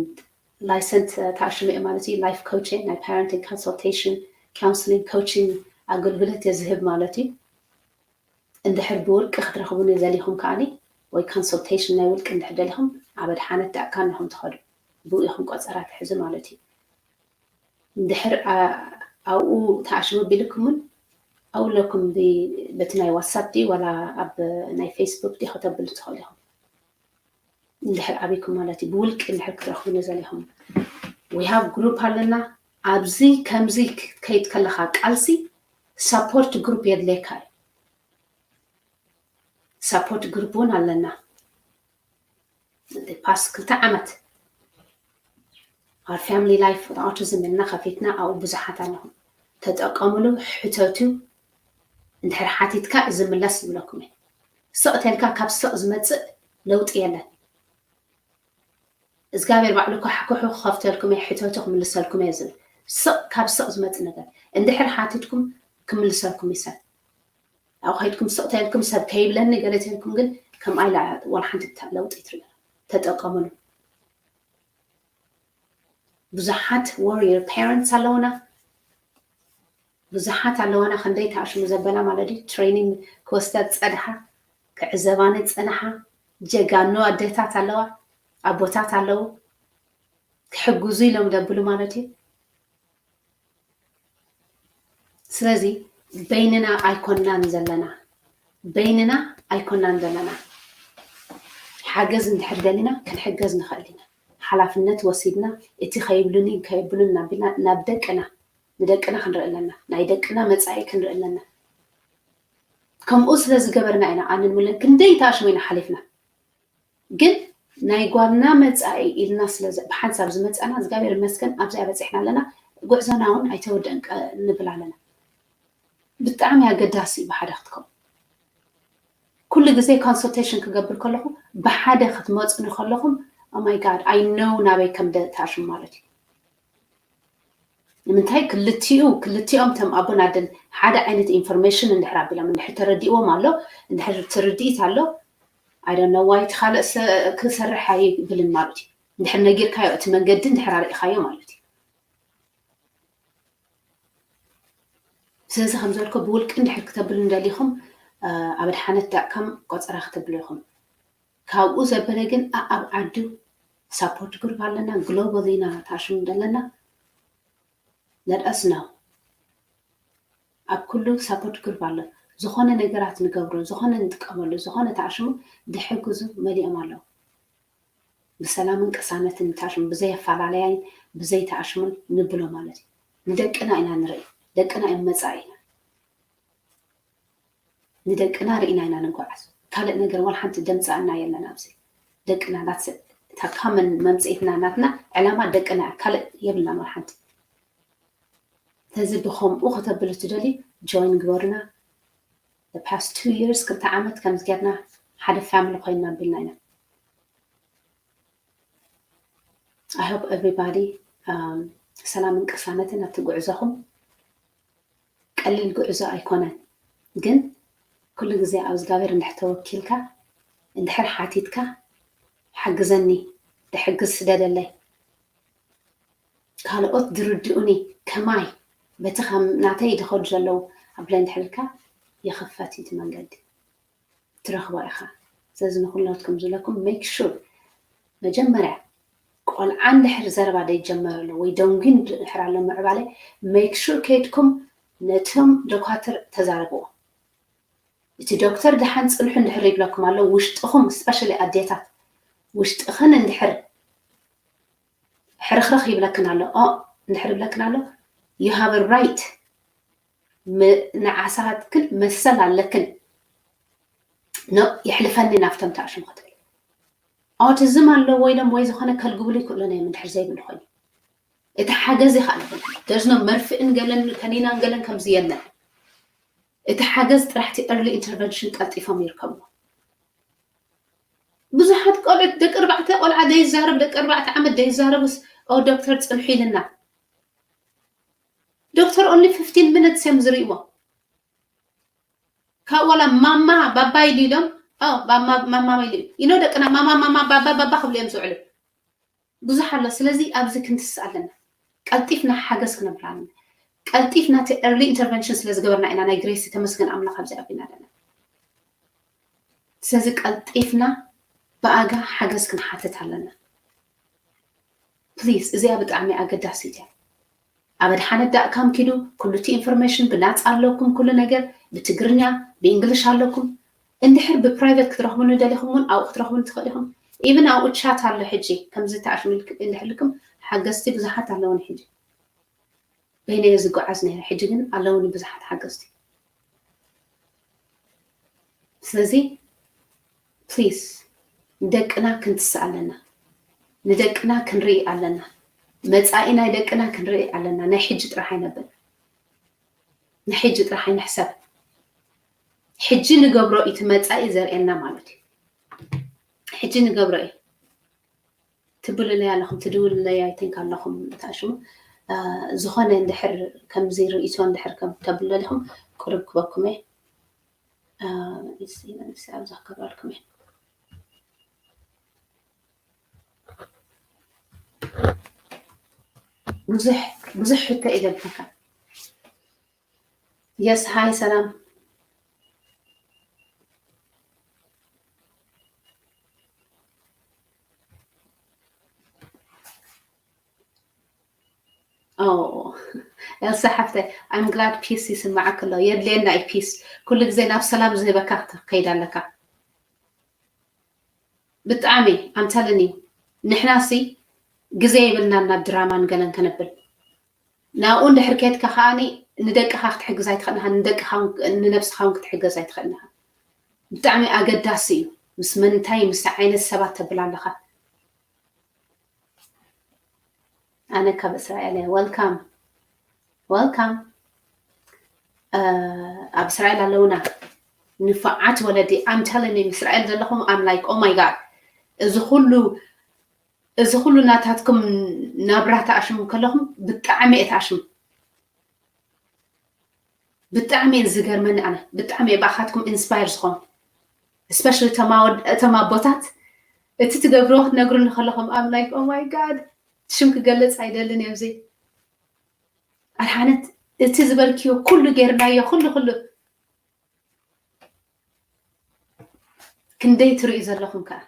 licensed ተኣሽሙ እየ ማለት እዩ life coaching ናይ parenting consultation counseling coaching ኣገልግሎት እየ ዝህብ ማለት እዩ እንድሕር ብውልቂ ክትረኽቡኒ ዘሊኹም ከዓኒ ወይ consultation ናይ ውልቂ እንድሕር ደሊኹም ኣብ ኣድሓነት ዳእካ እንኹም ትኸዱ ብኡ ኢኹም ቆፀራ ትሕዙ ማለት እዩ እንድሕር ኣብኡ ተኣሽሙ ቢልኩምን ኣውለኩም በቲ ናይ ዋትሳፕ ድዩ ዋላ ኣብ ናይ ፌስቡክ ድዩ ከተብሉ ትኽእሉ ኢኹም እንድሕር ኣበይኩም ማለት እዩ ብውልቂ እንድሕር ክትረኽቡ ንዘሊኹም we have group ኣለና ኣብዚ ከምዚ ክትከይድ ከለኻ ቃልሲ support group የድልየካ እዩ support group እውን ኣለና past ክልተ ዓመት our family life with autism ኢልና ከፊትና ኣብኡ ብዙሓት ኣለኹም ተጠቀምሉ ሕተቱ እንድሕር ሓቲትካ ዝምለስ ዝብለኩም እየ ስቕ ተልካ ካብ ስቕ ዝመፅእ ለውጢ የለን እግዚኣብሔር ባዕሉ ካሕኩሑ ክኸፍተልኩም እየ ሕተቱ ክምልሰልኩም እየ ዝብል ስቕ ካብ ስቕ ዝመፅእ ነገር እንድሕር ሓቲትኩም ክምልሰልኩም ይሰል ኣብኡ ከይድኩም ስቕ ተልኩም ሰብ ከይብለኒ ገለ ተልኩም ግን ከም ኣይላ ወላ ሓንቲ ለውጢ ትርኢ ተጠቀምሉ ብዙሓት warrior parents ኣለውና ብዙሓት ኣለዋና ክንደይ ተኣሽሙ ዘበላ ማለት እዩ training ክወስዳ ዝፀንሓ ክዕዘባኒ ዝፀንሓ ጀጋኑ ኣደታት ኣለዋ ኣቦታት ኣለዉ ክሕግዙ ኢሎም ደብሉ ማለት እዩ ስለዚ በይንና ኣይኮናን ዘለና በይንና ኣይኮናን ዘለና ሓገዝ እንድሕር ደሊና ክንሕገዝ ንኽእል ኢና ሓላፍነት ወሲድና እቲ ከይብሉኒ ከየብሉን ናቢልና ናብ ደቅና ንደቅና ክንርኢ ኣለና ናይ ደቅና መፃኢ ክንርኢ ኣለና ከምኡ ስለ ዝገበርና ኢና ኣንን ምለን ክንደይ ተኣሽሙ ኢና ሓሊፍና ግን ናይ ጓልና መጻኢ ኢልና ስለ ዝ-፣ ብሓንሳብ ዝመጻና እግዚኣብሔር ይመስገን ኣብዚኣ በጺሕና ኣለና። ጉዕዞና እውን ኣይተወደእን ቀ-፣ ንብል ኣለና። ብጣዕሚ ኣገዳሲ እዩ ብሓደ ክትከውን። ኩሉ ግዜ ኮንሰልቴሽን ክገብር ከለኹ ብሓደ ክትመጹኒ ከለኹም፣ ኦ ማይ ጋድ፣ ኣይ ኖው ናበይ ከም ደ-፣ ተኣሽሙ ማለት እዩ። ንምንታይ ክልቲኡ፣ ክልቲኦም እቶም ኣቦን ኣደን ሓደ ዓይነት ኢንፎርሜሽን እንድሕር ኣቢሎም፣ እንድሕር ተረዲእዎም ኣሎ፣ እንድሕር ትርድኢት ኣሎ፣ ኣይ ዶንት ኖ ዋይ እቲ ካልእ ሰ-፣ ክሰርሕ ኣይብልን ማለት እዩ። እንድሕር ነጊርካዮ፣ እቲ መንገዲ እንድሕር ኣርኢኻዮ ማለት እዩ። ስለዚ ከም ዝበልኮ ብውልቂ እንድሕር ክተብሉ እንደሊኹም፣ እ፣ ኣብ ኣድሓነት ዳት ካም ቆጸራ ክተብሉ ኢኹም። ካብኡ ዘበለ ግን ኣ-፣ ኣብ ዓዱ ሳፖርት ግሩፕ ኣለና፣ ግሎባል ኢና ታሽም ዘለና። Let us know። ኣብ ኩሉ ሳፖርት ግሩፕ ኣሎ። ዝኾነ ነገራት ንገብሮ፣ ዝኾነ ንጥቀመሉ፣ ዝኾነ ታሽሙ ድሕግዙ መሊኦም ኣለዉ። ብሰላምን ቅሳነትን ታሽሙ፣ ብዘይ ኣፈላለያይን ብዘይ ታሽሙን ንብሎ ማለት እዩ። ንደቅና ኢና ንርኢ፣ ደቅና እዮም መጻኢና። ንደቅና ርኢና ኢና ንጓዓዝ። ካልእ ነገር ዋላ ሓንቲ ደምጻእና የለን ኣብዚ። ደቅና፣ that's it። እታ ካመን መምጽኢትና ናትና ዕላማ ደቅና እያ፣ ካልእ የብልናን ዋላ ሓንቲ። ስለዚ ብኸምኡ ከተብሉ ትደልዩ ጆይን ግበሩና። The past two years፣ ክልተ ዓመት ከምዚ ጌርና ሓደ ፋሚሊ ኮይንና ኣቢልና ኢና። I hope everybody፣ um፣ ሰላምን ቅሳነትን ኣብቲ ጉዕዞኹም። ቀሊል ጉዕዞ ኣይኮነን፣ ግን ኩሉ ግዜ ኣብ እግዚኣብሔር እንድሕር ተወኪልካ፣ እንድሕር ሓቲትካ፣ "ሓግዘኒ፣ ድሕግዝ ስደደለይ፣ ካልኦት ድርድኡኒ ከማይ፣ በቲ ከም ናተይ ድኸዱ ዘለዉ ኣብለ" እንድሕር ኢልካ፣ ይኽፈት እዩ እቲ መንገዲ። ትረኽቦ ኢኻ። ስለዚ ንኹላትኩም ዝብለኩም፣ ሜክ ሹር መጀመርያ ቆልዓ እንድሕር ዘረባ ደይጀመረ ኣሎ ወይ ደንጉዩ እንድሕር ኣሎ ምዕባለ፣ ሜክ ሹር ከይድኩም ነቶም ዶኳትር ተዛረብዎ። እቲ ዶክተር ደሓን ጽንሑ እንድሕር ይብለኩም ኣሎ፣ ውሽጥኹም፣ ስፔሻሊ ኣዴታት፣ ውሽጥኽን እንድሕር ሕርኽርኽ ይብለክን ኣሎ፣ ኦ፣ እንድሕር ይብለክን ኣሎ፣ you have a right፣ ም-፣ ንዓሳትክን መሰል ኣለክን። ኖ፣ የሕልፈኒ ናብቶም ተኣሽሙ ክትብል። ኣውቲዝም ኣለዎ ኢሎም ወይ ዝኾነ ከልግብሉ ይክእሉን እዮም እንድሕር ዘይብሉ ኮይኑ። እቲ ሓገዝ ይኽኣለኩም። There's no መርፍእን ገለን ከኒናን ገለን ከምዚ የለን። እቲ ሓገዝ ጥራሕ እቲ ኤርሊ ኢንተርቨንሽን ቀልጢፎም ይርከብዎ። ብዙሓት ቆልዑት ደቂ ኣርባዕተ ቆልዓ ደይዛረብ፣ ደቂ ኣርባዕተ ዓመት ደይዛረቡስ፣ "ኦ ዶክተር ጽንሑ ኢልና." ዶክተር ኦንሊ ፊፍቲን ሚኒትስ እዮም ዝርእይዎ። ካብ ዋላ ማማ ባባ ኢሉ ኢሎም፣ ኦ፣ ማማ፣ ማማ ኢሉ። You know ደቅና ማማ፣ ማማ፣ ባባ፣ ባባ ክብሉ እዮም ዝውዕሉ። ብዙሕ ኣሎ። ስለዚ ኣብዚ ክንትስእ ኣለና። ቀልጢፍና ሓገዝ ክነብር ኣለና። ቀልጢፍና እቲ ኤርሊ ኢንተርቨንሽን ስለ ዝገበርና ኢና ናይ ግሬስ ተመስገን ኣምላኽ ኣብዚ ኣቢና ኣለና። ስለዚ ቀልጢፍና ብኣጋ ሓገዝ ክንሓትት ኣለና። ፕሊዝ፣ እዚኣ ብጣዕሚ ኣገዳሲት እያ። ኣብ ኣድሓነት ዳት ካም ኪዱ፣ ኩሉ እቲ ኢንፎርሜሽን ብናጻ ኣለኩም፣ ኩሉ ነገር ብትግርኛ፣ ብእንግሊሽ ኣለኩም። እንድሕር ብፕራይቬት ክትረኽቡኒ ደሊኹም እውን ኣብኡ ክትረኽቡኒ ትኽእሉ ኢኹም። ኢቭን ኣብኡ ቻት ኣሎ ሕጂ፣ ከምዚ ተኣሽሙ ኢልክ-፣ እንድሕር ኢልኩም ሓገዝቲ ብዙሓት ኣለውኒ ሕጂ። በይነየ ዝጓዓዝ ነይረ፣ ሕጂ ግን ኣለውኒ ብዙሓት ሓገዝቲ። ስለዚ ፕሊዝ ንደቅና ክንትስእ ኣለና፣ ንደቅና ክንርኢ ኣለና፣ መጻኢ ናይ ደቅና ክንርኢ ኣለና። ናይ ሕጂ ጥራሕ ኣይነብል፣ ናይ ሕጂ ጥራሕ ኣይንሕሰብ። ሕጂ ንገብሮ እዩ እቲ መጻኢ ዘርእየና ማለት እዩ። ሕጂ ንገብሮ እዩ። ትብሉለይ ኣለኹም፣ ትድውሉለይ፣ ኣይ ቲንክ ኣለኹም፣ ተኣሽሙ። አ፣ ዝኾነ እንድሕር ከምዚ ርእይቶ እንድሕር ከም ተብሉ ኣለኹም፣ ቁሩብ ክበኩም እየ። አ፣ እስቲ፣ እስቲ ኣብዛ ክብረልኩም እየ። ብዙሕ፣ ብዙሕ ሕቶ እዩ ዘብለካ። የስ፣ ሃይ፣ ሰላም። ኦ፣ ኤልሳ ሓፍተይ፣ I'm glad ፒስ ይስምዓክ ኣሎ። የድልየና እዩ ፒስ። ኩሉ ግዜ ናብ ሰላም ዝህበካ ክትከይድ ኣለካ። ብጣዕሚ፣ I'm telling you፣ ንሕናሲ ግዜ የብልናን ናብ ድራማን ገለን ከነብል። ናብኡ እንድሕር ከድካ ከኣኒ ንደቅኻ ክትሕግዝ ኣይትኽእልን ኢኻ፣ ንደቅኻ እውን፣ ንነብስኻ እውን ክትሕገዝ ኣይትኽእልን ኢኻ። ብጣዕሚ ኣገዳሲ እዩ። ምስ መንታይ ምስ ዓይነት ሰባት ተብል ኣለኻ? ኣነ ካብ እስራኤል እየ። Welcome, welcome። ኣብ እስራኤል ኣለውና ንፉዓት ወለዲ። I'm telling you፣ እስራኤል ዘለኹም I'm like, oh my God፣ እዚ ኩሉ እዚ ኩሉ ናታትኩም ናብራ ተኣሽሙ ከለኹም ብጣዕሚ እየ ተኣሽሙ። ብጣዕሚ እዩ ዝገርመኒ። ኣነ ብጣዕሚ እየ ብኣኻትኩም ኢንስፓየር ዝኾን። Especially እቶም ኣቦታት፣ እቲ ትገብርዎ ክትነግሩኒ ከለኹም I'm like, oh my God፣ ሽም ክገልጽ ኣይደልን እየ። ኣብዚ ኣድሓነት፣ እቲ ዝበልክዮ ኩሉ ጌርናዮ፣ ኩሉ ኩሉ ክንደይ ትርእዩ ዘለኹም ከኣ፣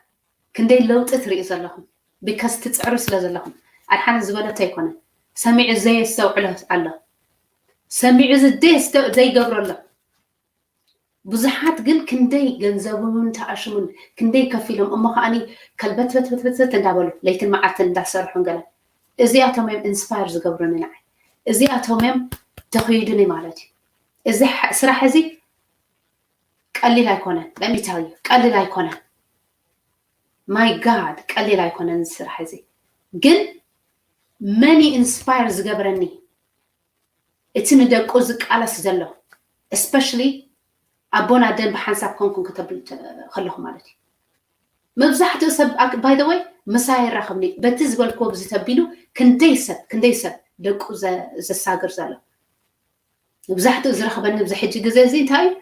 ክንደይ ለውጢ ትርእዩ ዘለኹም። Because ትጽዕሩ ስለ ዘለኹም። ኣድሓነት ዝበለቶ ኣይኮነን። ሰሚዑ ዘየስተውዕሎ ኣሎ። ሰሚዑ ዘይገብሮ ኣሎ። ብዙሓት ግን ክንደይ ገንዘቡን ተኣሽሙን ክንደይ ከፊሎም እሞ ከዓኒ ከልበትበትበትበት እንዳበሉ ለይትን መዓልትን እንዳሰርሑን ገለ፣ እዚኣቶም እዮም ኢንስፓየር ዝገብሩኒ ንዓይ። እዚኣቶም እዮም ተኽዩዱኒ ማለት እዩ። እዚ ስራሕ እዚ ቀሊል ኣይኮነን። Let me tell you፣ ቀሊል ኣይኮነን። My God፣ ቀሊል ኣይኮነን እዚ ስራሕ እዚ። ግን መን ኢንስፓየር ዝገብረኒ፣ እቲ ንደቁ ዝቃለስ ዘሎ፣ especially ኣቦን ኣደን ብሓንሳብ ኮንኩም ከተብል ከለኹ ማለት እዩ። መብዛሕትኡ ሰብ፣ by the way፣ ምሳይ ይራኸብኒ፣ በቲ ዝበልክዎ ብዚ ተቢሉ ክንደይ ሰብ ክንደይ ሰብ ደቁ ዘሳግር ዘሎ። መብዛሕትኡ ዝረኽበኒ ኣብዚ ሕጂ ግዜ እዚ እንታይ እዩ?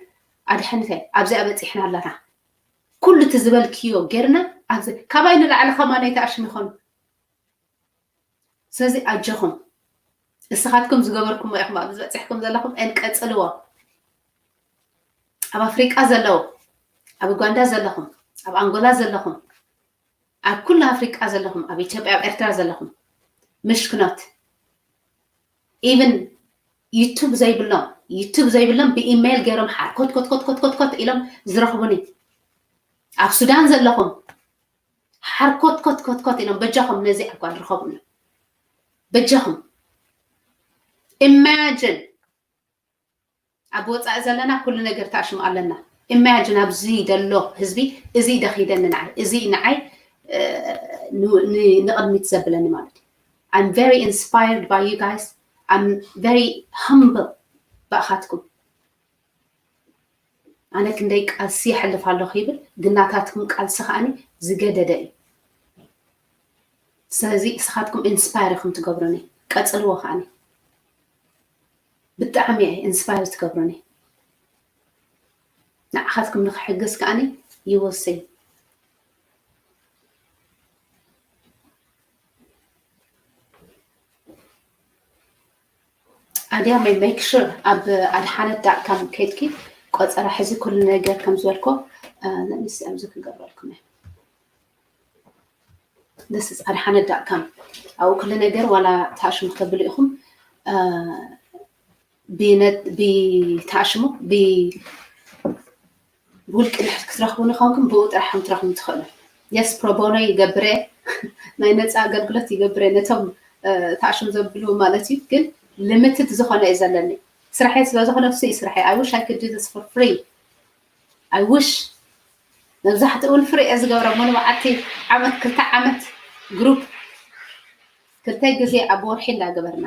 ኣድሕንተይ ኣብዚኣ በፂሕና ኣለና። ኩሉ እቲ ዝበልክዮ ጌርና ኣብዚ ካባይ ንላዕሊ ከማን ኣይተኣሽም ይኾኑ። ስለዚ ኣጆኹም፣ እስኻትኩም ዝገበርኩሞ ኢኹም ኣብዚ በፂሕኩም ዘለኹም፣ and ቀፅልዎ። ኣብ ኣፍሪቃ ዘለዉ፣ ኣብ ኡጋንዳ ዘለኹም፣ ኣብ ኣንጎላ ዘለኹም፣ ኣብ ኩሉ ኣፍሪቃ ዘለኹም፣ ኣብ ኢትዮጵያ፣ ኣብ ኤርትራ ዘለኹም ምሽክኖት፣ even ዩቱብ ዘይብሎም፣ ዩቱብ ዘይብሎም ብኢሜይል ገይሮም ሓርኮት ኮት ኮት ኮት ኮት ኢሎም ዝረኽቡኒ። ኣብ ሱዳን ዘለኹም ሓርኮት ኮት ኮት ኮት ኢሎም በጃኹም ነዚ ዕቋ ድረኸቡሎም። በጃኹም ኢማጅን ኣብ ወፃኢ ዘለና ኩሉ ነገር ተኣሽሙ ኣለና። ኢማጅን ኣብዚ ዘሎ ህዝቢ እዚ ደኺደኒ ንዓይ፣ እዚ ንዓይ ንቕድሚት ዘብለኒ ማለት እዩ። I'm very inspired by you guys. I'm very humble ብኣኻትኩም። ኣነ ክንደይ ቃልሲ ይሕልፍ ኣለኹ ይብል፣ ግን ናታትኩም ቃልሲ ከዓኒ ዝገደደ እዩ። ስለዚ እስኻትኩም ኢንስፓየር ኢኹም ትገብሩኒ፣ ቀጽልዎ ከዓኒ። ብጣዕሚ እየ ኢንስፓየር ትገብሩኒ። ንዓኻትኩም ንኽሕግዝ ከዓኒ you will see። ኣድያ make sure ኣብ ኣድሓነት ዳት ካም ከይድኪ ቆጸራ ሕዚ ኩሉ ነገር ከም ዝበልኮ፣ let me see፣ ኣብዚ ክገብረልኩም እየ። This is ኣድሓነት ዳት ካም። ኣብኡ ኩሉ ነገር ዋላ ተኣሽሙ ክተብሉ ኢኹም፣ ብተኣሽሙ ብውልቂ ክትረኽቡ ንኾንኩም ብኡ ጥራሕ ክትረኽቡ ትኽእሉ። የስ፣ ፕሮቦኖ ይገብረ፣ ናይ ነፃ ኣገልግሎት ይገብረ ነቶም ተኣሽሙ ዘብሉ ማለት እዩ። ግን ሊሚትድ ዝኾነ እዩ ዘለኒ ስራሐይ ስለ ዝኾነ፣ እሱ እዩ ስራሐይ። I wish I could do this for free. I wish። መብዛሕትኡ እውን ፍሪ እየ ዝገብሮ። ሞን መዓልቲ ዓመት ክልተ ዓመት ግሩፕ ክልተ ግዜ ኣብ ወርሒ እንዳገበርና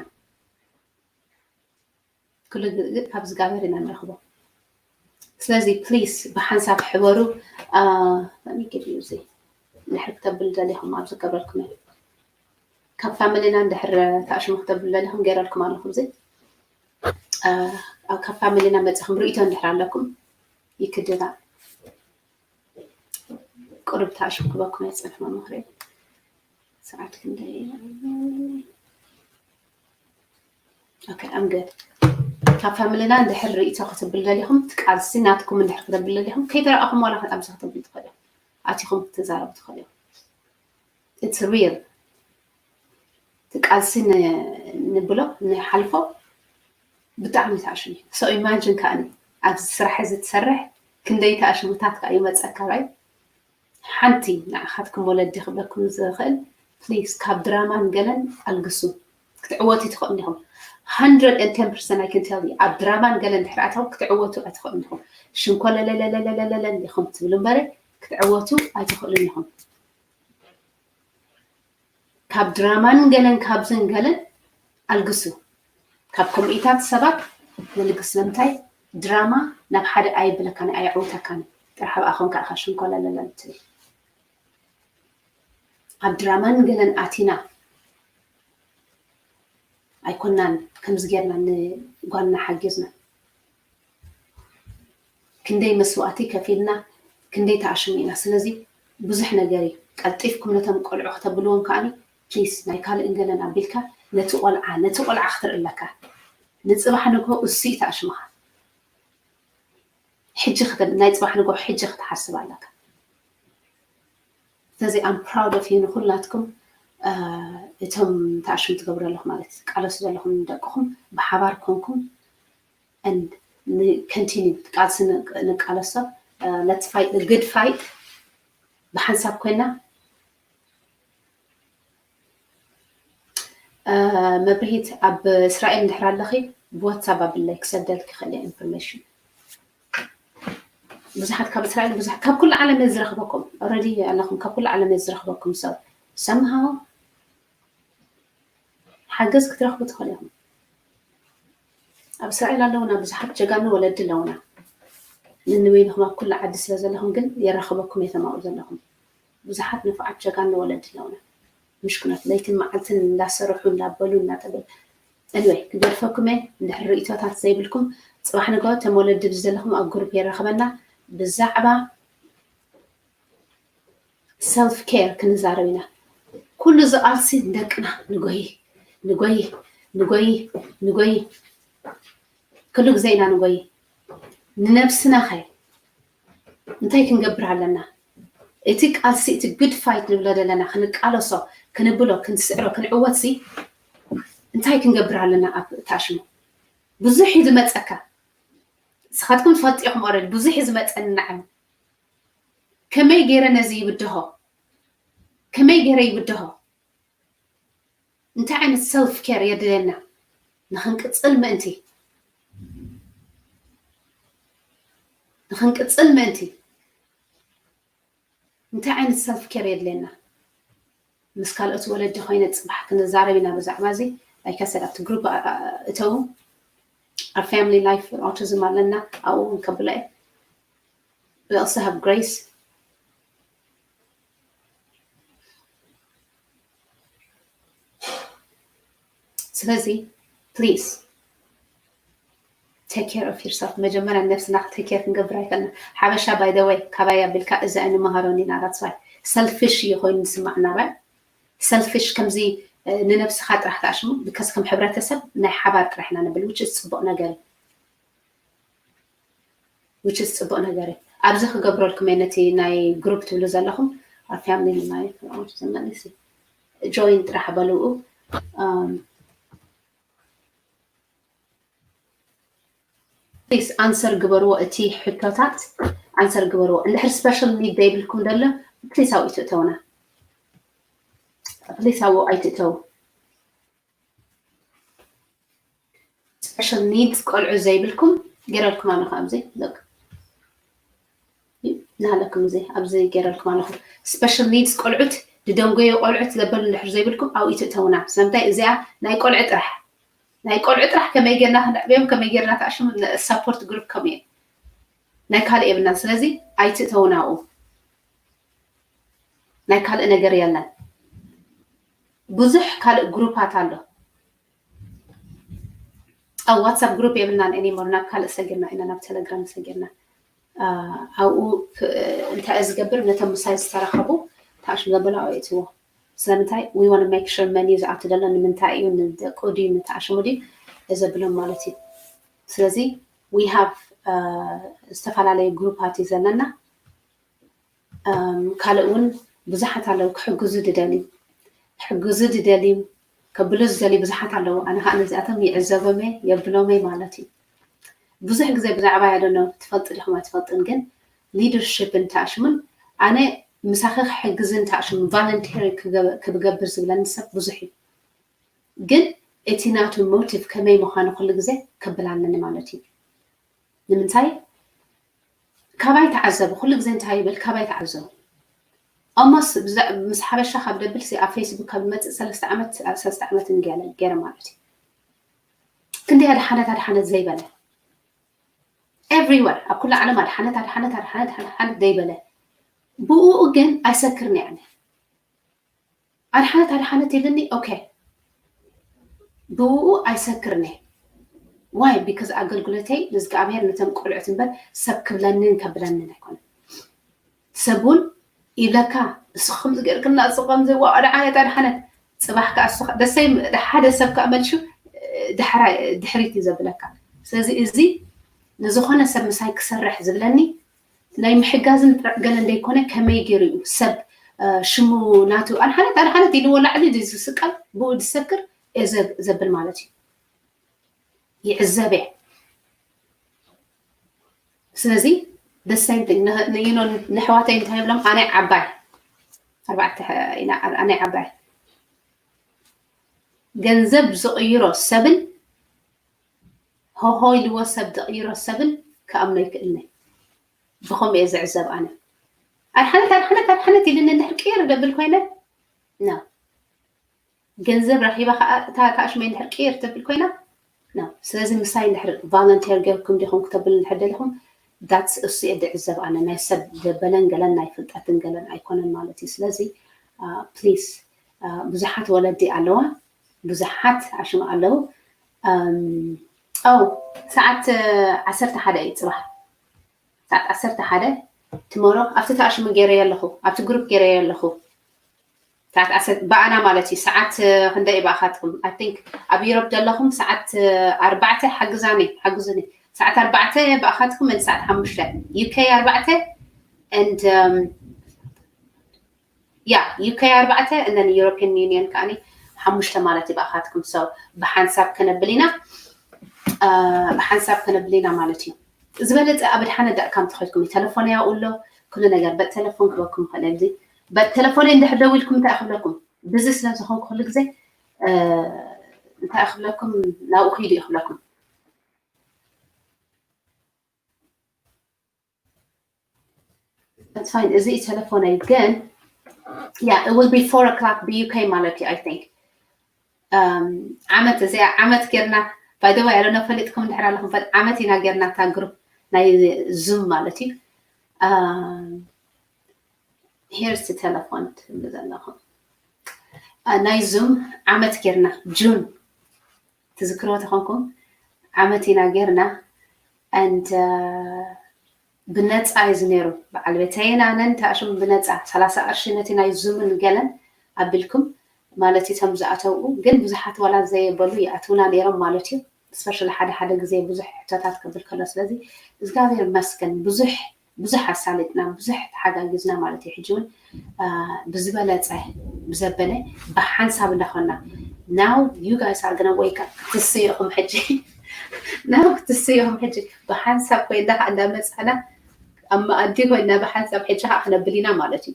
ኩሉ ግዜ ካብ እግዚኣብሔር ኢና ንረኽቦ። ስለዚ ፕሊስ ብሓንሳብ ሕበሩ። መሚግድ እዩ እዚ እንድሕር ክተብል ደሊኹም ኣብዚ ክገብረልኩም እየ። ካብ ፋሚሊና እንድሕር ተኣሽሙ ክተብል ደሊኹም ገይረልኩም ኣለኹ። እዚ ካብ ፋሚሊና መፅኹም ርእይቶ እንድሕር ኣለኩም ይክድና ቁሩብ ተኣሽሙ ክበኩም እየ። ፅንሕ መምክሪ ሰዓት ክንደይ? Okay, I'm good። ካብ ፋሚሊና እንድሕር ርእይቶ ክትብል ደሊኹም፣ እቲ ቃልሲ ናትኩም እንድሕር ክትብል ደሊኹም፣ ከይተረኣኹም ዋላ ኣብዚ ክትብል ትኽእሉ ኢኹም፣ ኣቲኹም ክትዛረቡ ትኽእሉ ኢኹም። It's real። እቲ ቃልሲ ንብሎ ንሓልፎ ብጣዕሚ ተኣሽሙ። So imagine ከኣኒ ኣብዚ ስራሕ እዚ ትሰርሕ ክንደይ ተኣሽሙታት ከኣ ይመፀካ right? ሓንቲ ንዓኻትኩም ወለዲ ክብለኩም ዝኽእል ፕሊስ ካብ ድራማን ገለን ኣልግሱ። ክትዕወቱ ትኽእሉ ኢኹም። Hundred and ten percent I can tell you፣ ኣብ ድራማን ገለን ድሕሪ ኣተኹም ክትዕወቱ ኣይትኽእሉ ኢኹም። ሽንኮለለለለለለለ ኢኹም ትብሉ እምበረ ክትዕወቱ ኣይትኽእሉን ኢኹም። ካብ ድራማን ገለን ካብዝን ገለን ኣልግሱ። ካብ ከምኡታት ሰባት ንልግስ። ስለምንታይ ድራማ ናብ ሓደ ኣየብለካን ኣየዕውተካን። ጥራሕ ኣብኣ ኮንካ ኢኻ ሸንኮለለለ ትብል። ኣብ ድራማን ገለን ኣቲና ኣይኮናን ከምዚ ጌርና ንጓልና ሓጊዝና። ክንደይ መስዋእቲ ከፊልና ክንደይ ተኣሽሙ ኢና። ስለዚ ብዙሕ ነገር እዩ። ቀልጢፍኩም ነቶም ቆልዑ ከተብልዎም ከኣኒ ፕሊስ ናይ ካልእ እንገለን ኣቢልካ ነቲ ቆልዓ ነቲ ቆልዓ ክትርኢ ኣለካ። ንፅባሕ ንግሆ እሱ እዩ ተኣሽምኻ። ሕጂ ናይ ፅባሕ ንግሆ ሕጂ ክትሓስብ ኣለካ። ስለዚ I'm proud of you ንኩላትኩም እቶም ተኣሽሙ ትገብሩ ዘለኹም ማለት እዩ። ትቃለሱ ዘለኹም ንደቅኹም ብሓባር ኮንኩም and continue ቃልሲ ንቃለሶ። Let's fight the good fight ብሓንሳብ ኮይና። መብርሂት ኣብ እስራኤል እንድሕር ኣለኺ ብዋትሳፕ ኣብለይ ክሰደልኪ ክእል ኢንፎርሜሽን። ብዙሓት ካብ እስራኤል ብዙሓት ካብ ኩሉ ዓለም እየ ዝረኽበኩም። ኦረዲ ኣለኹም ካብ ኩሉ ዓለም እየ ዝረኽበኩም። ሰብ ሰምሃው ሓገዝ ክትረኽቡ ትኽእሉ ኢኹም። ኣብ እስራኤል ኣለውና ብዙሓት ጀጋኑ ወለዲ ኣለውና። ንንበይንኹም ኣብ ኩሉ ዓዲ ስለ ዘለኹም ግን የራኽበኩም እየ ተማኡ ዘለኹም። ብዙሓት ንፉዓት ጀጋኑ ወለዲ ኣለውና። ምሽኩናት ለይትን መዓልትን እንዳሰርሑ እንዳበሉ እንዳጠበሉ። Anyway ክገድፈኩም እየ። እንድሕር ርእቶታት ዘይብልኩም ፅባሕ ንግሆ እቶም ወለዲ ብዘለኹም ኣብ ግሩፕ የራኽበና ብዛዕባ ሰልፍ ኬር ክንዛረብ ኢና። ኩሉ እዚ ቃልሲ ንደቅና ንጎይ ንጎይ ንጎይ ንጎይ ኩሉ ግዜ ኢና ንጎይ። ንነብስና ኸ እንታይ ክንገብር ኣለና? እቲ ቃልሲ እቲ ጉድ ፋይት ንብሎ ዘለና ክንቃለሶ ክንብሎ ክንስዕሮ ክንዕወት ሲ እንታይ ክንገብር ኣለና? ኣብ ታሽሙ ብዙሕ እዩ ዝመፀካ። ንስኻትኩም ትፈልጡ ኢኹም ኦረዲ ብዙሕ እዩ ዝመፀኒ ንዓም ከመይ ገይረ ነዚ ይብድሆ? ከመይ ገይረ ይብድሆ? እንታይ ዓይነት ሰልፍ ኬር የድልየና? ንኽንቅፅል ምእንቲ ንኽንቅፅል ምእንቲ እንታይ ዓይነት ሰልፍ ኬር የድልየና? ምስ ካልኦት ወለዲ ኮይነ ፅባሕ ክንዛረብ ኢና ብዛዕባ እዚ። Like I said ኣብቲ ግሩፕ እተው ኣብ ፋሚሊ ላይፍ ኦቲዝም ኣለና ኣብኡ እውን ከብሎ እየ። We also have Grace. ስለዚ please take care of yourself። መጀመርያ ነብስና take care ክንገብር ኣይከልና። ሓበሻ by the way ካባይ ኣቢልካ እዚ ኣይንመሃሮን ኢና። That's why ሰልፊሽ እዩ ኮይኑ ዝስማዕና። Right ሰልፊሽ ከምዚ ንነብስኻ ጥራሕ ተኣሽሙ because ከም ሕብረተሰብ ናይ ሓባር ጥራሕ ኢና ንብል which is ፅቡቕ ነገር እዩ። Which is ፅቡቕ ነገር እዩ። ኣብዚ ክገብረልኩም እየ ነቲ ናይ ግሩፕ ትብሉ ዘለኹም ኣብ ፋሚሊ ናይ ተመልሲ ጆይን ጥራሕ በልኡ። ፕሊስ ኣንሰር ግበርዎ፣ እቲ ሕቶታት ኣንሰር ግበርዎ። እንድሕር ስፔሻል ኒድ ዘይብልኩም ደሎ ፕሊስ ኣብኡ ኣይትእተውና። ፕሊስ ኣብኡ ኣይትእተው። ስፔሻል ኒድስ ቆልዑ ዘይብልኩም ገይረልኩም ኣለኹ ኣብዚ ሎክ ናሃለኩም እዚ ኣብዚ ገይረልኩም ኣለኹ። ስፔሻል ኒድስ ቆልዑት ድደንጎዮ ቆልዑት ዘበሉ እንድሕር ዘይብልኩም ኣብኡ ኣይትእተውና። ስለምንታይ እዚኣ ናይ ቆልዑ ጥራሕ ናይ ቆልዑ ጥራሕ ከመይ ጌርና ክንዕብዮም ከመይ ጌርና ተኣሽሙ ሳፖርት ግሩፕ ከምኡ እየ ናይ ካልእ የብልናን። ስለዚ ኣይትእተውና ኣብኡ ናይ ካልእ ነገር የለን። ብዙሕ ካልእ ግሩፓት ኣሎ። ኣብ ዋትሳፕ ግሩፕ የብልናን ኤኒሞር ናብ ካልእ ሰጊርና ኢና ናብ ቴሌግራም ሰጊርና ኣብኡ እንታይ እዩ ዝገብር ነቶም ምሳይ ዝተረኸቡ ታሽ ዘበላ ኣእትዎ ስለምንታይ we want make sure መን እዩ ዝኣቱ ዘሎ ንምንታይ እዩ ንደቁ ድዩ ንተኣሽሙ ድዩ ዘብሎም ማለት እዩ። ስለዚ we have ዝተፈላለዩ ግሩፓት እዩ ዘለና። ካልእ እውን ብዙሓት ኣለዉ ክሕግዙ ድደልዩ ክሕግዙ ድደልዩ ከብሉ ዝደልዩ ብዙሓት ኣለዉ። ኣነ ከዓ ነዚኣቶም ይዕዘቦም እየ የብሎም እየ ማለት እዩ። ብዙሕ ግዜ ብዛዕባ ያደኖ ትፈልጡ ዲኹም ኣይትፈልጡን ግን ሊደርሽፕ እንተኣሽሙን ኣነ ምሳኺ ክሕግዝ እንተኣሽሙ ቫለንቲር ክገብር ዝብለኒ ሰብ ብዙሕ እዩ። ግን እቲ ናቱ ሞቲቭ ከመይ ምዃኑ ኩሉ ግዜ ከብል ኣለኒ ማለት እዩ። ንምንታይ ካባይ ተዓዘቡ። ኩሉ ግዜ እንታይ ይብል? ካባይ ተዓዘቡ። ኣሞስ ምስ ሓበሻ ካብ ደብል ኣብ ፌስቡክ ካብ መፅእ ሰለስተ ዓመት ሰለስተ ዓመት ገለ ገይረ ማለት እዩ። ክንደይ ኣድሓነት ኣድሓነት ዘይበለ፣ everywhere ኣብ ኩሉ ዓለም ኣድሓነት ኣድሓነት ኣድሓነት ኣድሓነት ዘይበለ። ብኡ ግን ኣይሰክርን እየ ኣነ። ኣድሓነት ኣድሓነት ኢልኒ፣ ኦኬ፣ ብኡ ኣይሰክርን እየ። ዋይ? ቢካዝ ኣገልግሎተይ ንእግዚኣብሔር ነቶም ቆልዑት እምበር ሰብ ክብለንን ከብለንን ኣይኮነን። ሰብ እውን ይብለካ፣ እስኺ ከምዚ ገይርክና፣ እስኺ ከምዚ፣ ዋው፣ ኣድሓነት ኣድሓነት። ፅባሕ ከዓ እስኻ ደሰይ ሓደ ሰብ ከዓ መልሹ ድሕሪት እዩ ዘብለካ። ስለዚ እዚ ንዝኾነ ሰብ ምሳይ ክሰርሕ ዝብለኒ ናይ ምሕጋዝን ጥራይ ገለ እንደይኮነ፣ ከመይ ገይሩ እዩ ሰብ ሽሙ ናቱ ኣድሓነት ኣድሓነት ኢልዎ ላዕሊ ዝስቀል ብኡ ዝሰክር እየ ዘብል ማለት እዩ። ይዕዘብ እየ። ስለዚ ደሳይንት ንሕዋተይ እንታይ ይብሎም? ኣነ ዓባይ ኣርባዕተ ኣነ ዓባይ ገንዘብ ዝቕይሮ ሰብን ሆሆ ኢልዎ ሰብ ዝቕይሮ ሰብን ክኣምኖ ይክእልኒ። ብኸምኡ እየ ዝዕዘብ ኣነ። ኣድሓነት ኣድሓነት ኣድሓነት ኢልኒ እንድሕር ቅይር ደብል ኮይነ ና ገንዘብ ረኺባ ከዓ እታ እታ ሽመይ እንድሕር ቅይር ተብል ኮይና ና። ስለዚ ምሳይ እንድሕር ቫለንቲር ገርኩም ዲኹም ክተብል እንድሕር ደለኹም ዳትስ እሱ እየ ዝዕዘብ ኣነ። ናይ ሰብ ዘበለን ገለን ናይ ፍልጠትን ገለን ኣይኮነን ማለት እዩ። ስለዚ ፕሊስ ብዙሓት ወለዲ ኣለዋ፣ ብዙሓት ኣሽሙ ኣለዉ። ው ሰዓት ዓሰርተ ሓደ እዩ ፅባሕ፣ ሰዓት ዓሰርተ ሓደ ትመሮ ኣብቲ ተኣሽሙ ገይረዮ ኣለኹ፣ ኣብቲ ግሩፕ ገይረዮ ኣለኹ። ሰዓት ዓሰርተ ብኣና ማለት እዩ። ሰዓት ክንደይ ብኣኻትኩም? ኣይ ቲንክ ኣብ ዩሮፕ ዘለኹም ሰዓት ኣርባዕተ ሓግዛኒ ሓግዙኒ። ሰዓት ኣርባዕተ ብኣኻትኩም ን ሰዓት ሓሙሽተ ዩኬ ኣርባዕተ and ያ ዩኬ ኣርባዕተ እነን ዩሮፒያን ዩኒየን ከዓኒ ሓሙሽተ ማለት እዩ ብኣኻትኩም። ሰው ብሓንሳብ ከነብል ኢና፣ ብሓንሳብ ከነብል ኢና ማለት እዩ። ዝበለፀ ኣብ ኣድሓነ ዳት ካም ተኸድኩም ተለፎን ያው ኣሎ ኩሉ ነገር በት ተለፎን ክበኩም ይኽእል እዚ በት ተለፎን እንድሕር ደዊልኩም እንታይ ክብለኩም ብዚ ስለ ዝኾንኩ ኩሉ ግዜ እንታይ ክብለኩም ናብኡ ክይዱ ይኽብለኩም። That's fine። እዚ ተለፎነይ ግን yeah it will be four o'clock ብዩኬ ማለት እዩ። I think ዓመት እዚኣ ዓመት ጌርና by the way ኣለና ፈሊጥኩም እንድሕር ኣለኹም በት ዓመት ኢና ጌርና እታ ግሩፕ ናይ ዙም ማለት እዩ። Here's the telephone ትብሉ ዘለኹም ናይ ዙም ዓመት ጌርና ጁን ትዝክርዎ ተኾንኩም ዓመት ኢና ጌርና and ብነፃ እዩ ዝነይሩ። በዓል ቤተይን ኣነን ተኣሽም ብነፃ ሰላሳ ቅርሺ ነቲ ናይ ዙምን ገለን ኣቢልኩም ማለት እዩ። እቶም ዝኣተው ግን ብዙሓት ዋላ ዘየበሉ ይኣትውና ነይሮም ማለት እዩ። ስፐሻሊ ሓደ ሓደ ግዜ ብዙሕ ሕቶታት ክብል ከሎ ስለዚ እግዚኣብሔር ይመስገን ብዙሕ ብዙሕ ኣሳሊጥና ብዙሕ ተሓጋጊዝና ማለት እዩ። ሕጂ እውን ብዝበለፀ ብዘበለ ብሓንሳብ እንዳኾና now you guys are gonna wake up ክትስኡ ኢኹም ሕጂ now ክትስኡ ኢኹም ሕጂ ብሓንሳብ ኮይና ከዓ እንዳመፃና ኣብ መኣዲ ኮይና ብሓንሳብ ሕጂ ከዓ ክነብል ኢና ማለት እዩ።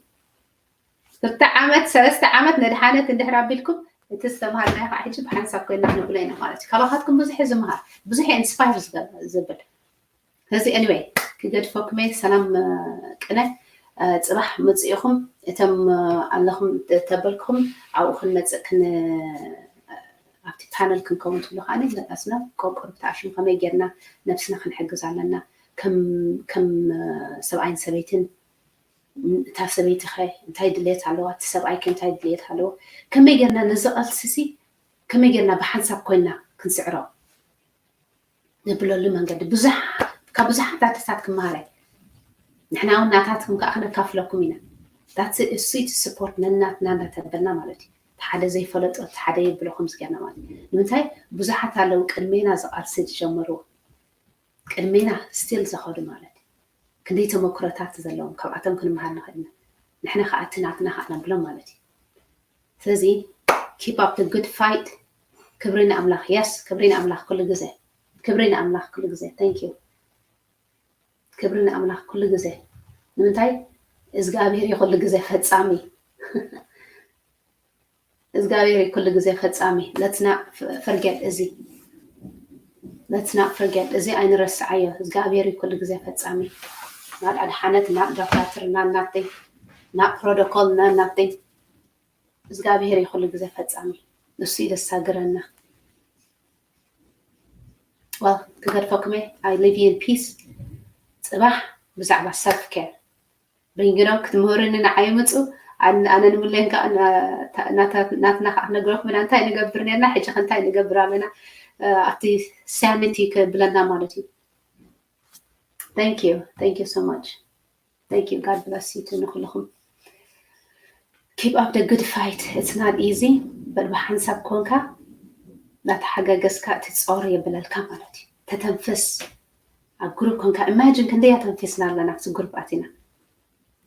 ክልተ ዓመት ሰለስተ ዓመት ነድሓነት እንድሕር ኣቢልኩም እቲ ዝተምሃርናዮ ከዓ ሕጂ ብሓንሳብ ኮይና ክነብሎ ኢና ማለት እዩ። ካባኻትኩም ብዙሕ ዝምሃር ብዙሕ ኢንስፓየር ዝብል ስለዚ anyway ክገድፈኩም እየ። ሰላም ቅነ ፅባሕ መፅኢኹም እቶም ኣለኹም ተበልኩም ኣብኡ ክንመፅእ ክን ኣብቲ ፓነል ክንከውን ትብሉ ከዓ ለጣስና ቆቆር ብታሽም ከመይ ጌርና ነብስና ክንሕግዝ ኣለና ከም ሰብኣይን ሰበይትን እታ ሰበይቲ ከ እንታይ ድሌት ኣለዋ እቲ ሰብኣይ ከ እንታይ ድሌት ኣለዎ ከመይ ጌርና ነዚ ቐልሲ ሲ ከመይ ጌርና ብሓንሳብ ኮይና ክንስዕሮ ነብለሉ መንገዲ ብዙሕ ካብ ብዙሓት ኣርቲስታት ክመሃረ ንሕና እውን ናታትኩም ከዓ ክነካፍለኩም ኢና። ዳትስ ስዊት ስፖርት ነናትና እንዳተበልና ማለት እዩ። ሓደ ዘይፈለጦ ሓደ የብሎ ከምዚ ገርና ማለት እዩ። ንምንታይ ብዙሓት ኣለዉ ቅድሜና ዝቃልሲ ዝጀመርዎ ቅድሜና ስቲል ዝኸዱ ማለት እዩ። ክንደይ ተመክሮታት ዘለዎም ካብኣቶም ክንመሃር ንኽእል ኢና። ንሕና ከዓ እቲ ናትና ከዓ ነብሎም ማለት እዩ። ስለዚ keep up the good fight። ክብሪ ንኣምላኽ። የስ ክብሪ ንኣምላኽ ኩሉ ግዜ። ክብሪ ንኣምላኽ ኩሉ ግዜ። Thank you። ክብሪ ንኣምላኽ ኩሉ ግዜ። ንምንታይ እግዚኣብሔር እዩ ኩሉ ግዜ ፈጻሚ። እግዚኣብሔር እዩ ኩሉ ግዜ ፈጻሚ። Let's not forget እዚ። Let's not forget እዚ ኣይንረስዓዮ። እግዚኣብሔር እዩ ኩሉ ግዜ ፈጻሚ። Not ኣድሓነት, not ዶክታትር፣ not nothing, not protocol, not nothing. እግዚኣብሔር እዩ ኩሉ ግዜ ፈጻሚ። ንሱ እዩ ዘሳግረና። Well, ክገድፈኩም እየ። I leave you in peace። ጽባሕ ብዛዕባ self care ብሪንግኖ ክትምህሩኒ ንዓይ ምጹ። ኣነ ንምለንካ ናትና ከዓ ክነግረኩም ኢና። እንታይ ንገብር ነርና፣ ሕጂ ከ እንታይ ንገብር ኣለና? ኣብቲ sanity ክብለና ማለት እዩ። Thank you. Thank you so much. Thank you. God bless you too ንኩልኹም። Keep up the good fight. It's not easy, but ብሓንሳብ ኮንካ ናተሓጋገዝካ እቲ ጾር የብለልካ ማለት እዩ። ተተንፍስ። ኣብ ግሩፕ ኮንካ imagine ክንደይ ኣተንፊስና ኣለና ኣብቲ ግሩፕ ኣቲና።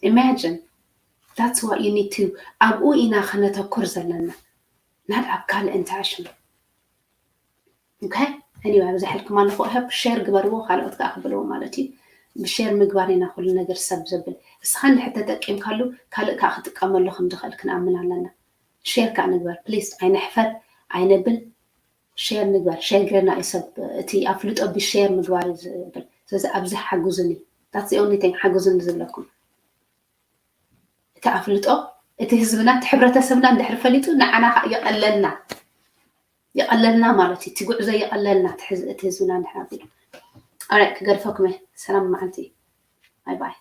Imagine. That's what you need to ኣብኡ ኢና ክነተኩር ዘለና። Not ኣብ ካልእ interaction. Okay? Anyway፣ ኣብዛሕልኩም ኣለኹ። I hope share ግበርዎ፣ ካልኦት ከዓ ክብልዎ ማለት እዩ። ብሼር ምግባር ኢና ኩሉ ነገር ሰብ ዘብል። እስኻ እንድሕር ተጠቂምካሉ ካልእ ከዓ ክጥቀመሉ ከም ዝኽእል ክንኣምን ኣለና። ሼር ከዓ ንግበር please። ኣይንሕፈር፣ ኣይነብል። ሼር ንግበር። ሼር ጌርና እዩ ሰብ እቲ ኣፍልጦ ብሼር ምግባር እዩ ዝብል። ስለዚ ኣብዚ ሓግዙኒ። That's the only thing። ሓግዙኒ ዝብለኩም እቲ ኣፍልጦ፣ እቲ ህዝብና፣ እቲ ሕብረተሰብና እንድሕር ፈሊጡ ንዓና ከዓ የቐለልና፣ የቐለልና ማለት እዩ። እቲ ጉዕዞ የቐለልና እቲ ህዝ- እቲ ህዝብና እንድሕር ኣቢሉ። Alright፣ ክገድፈኩም እየ። ሰላም መዓልቲ። ባይ ባይ።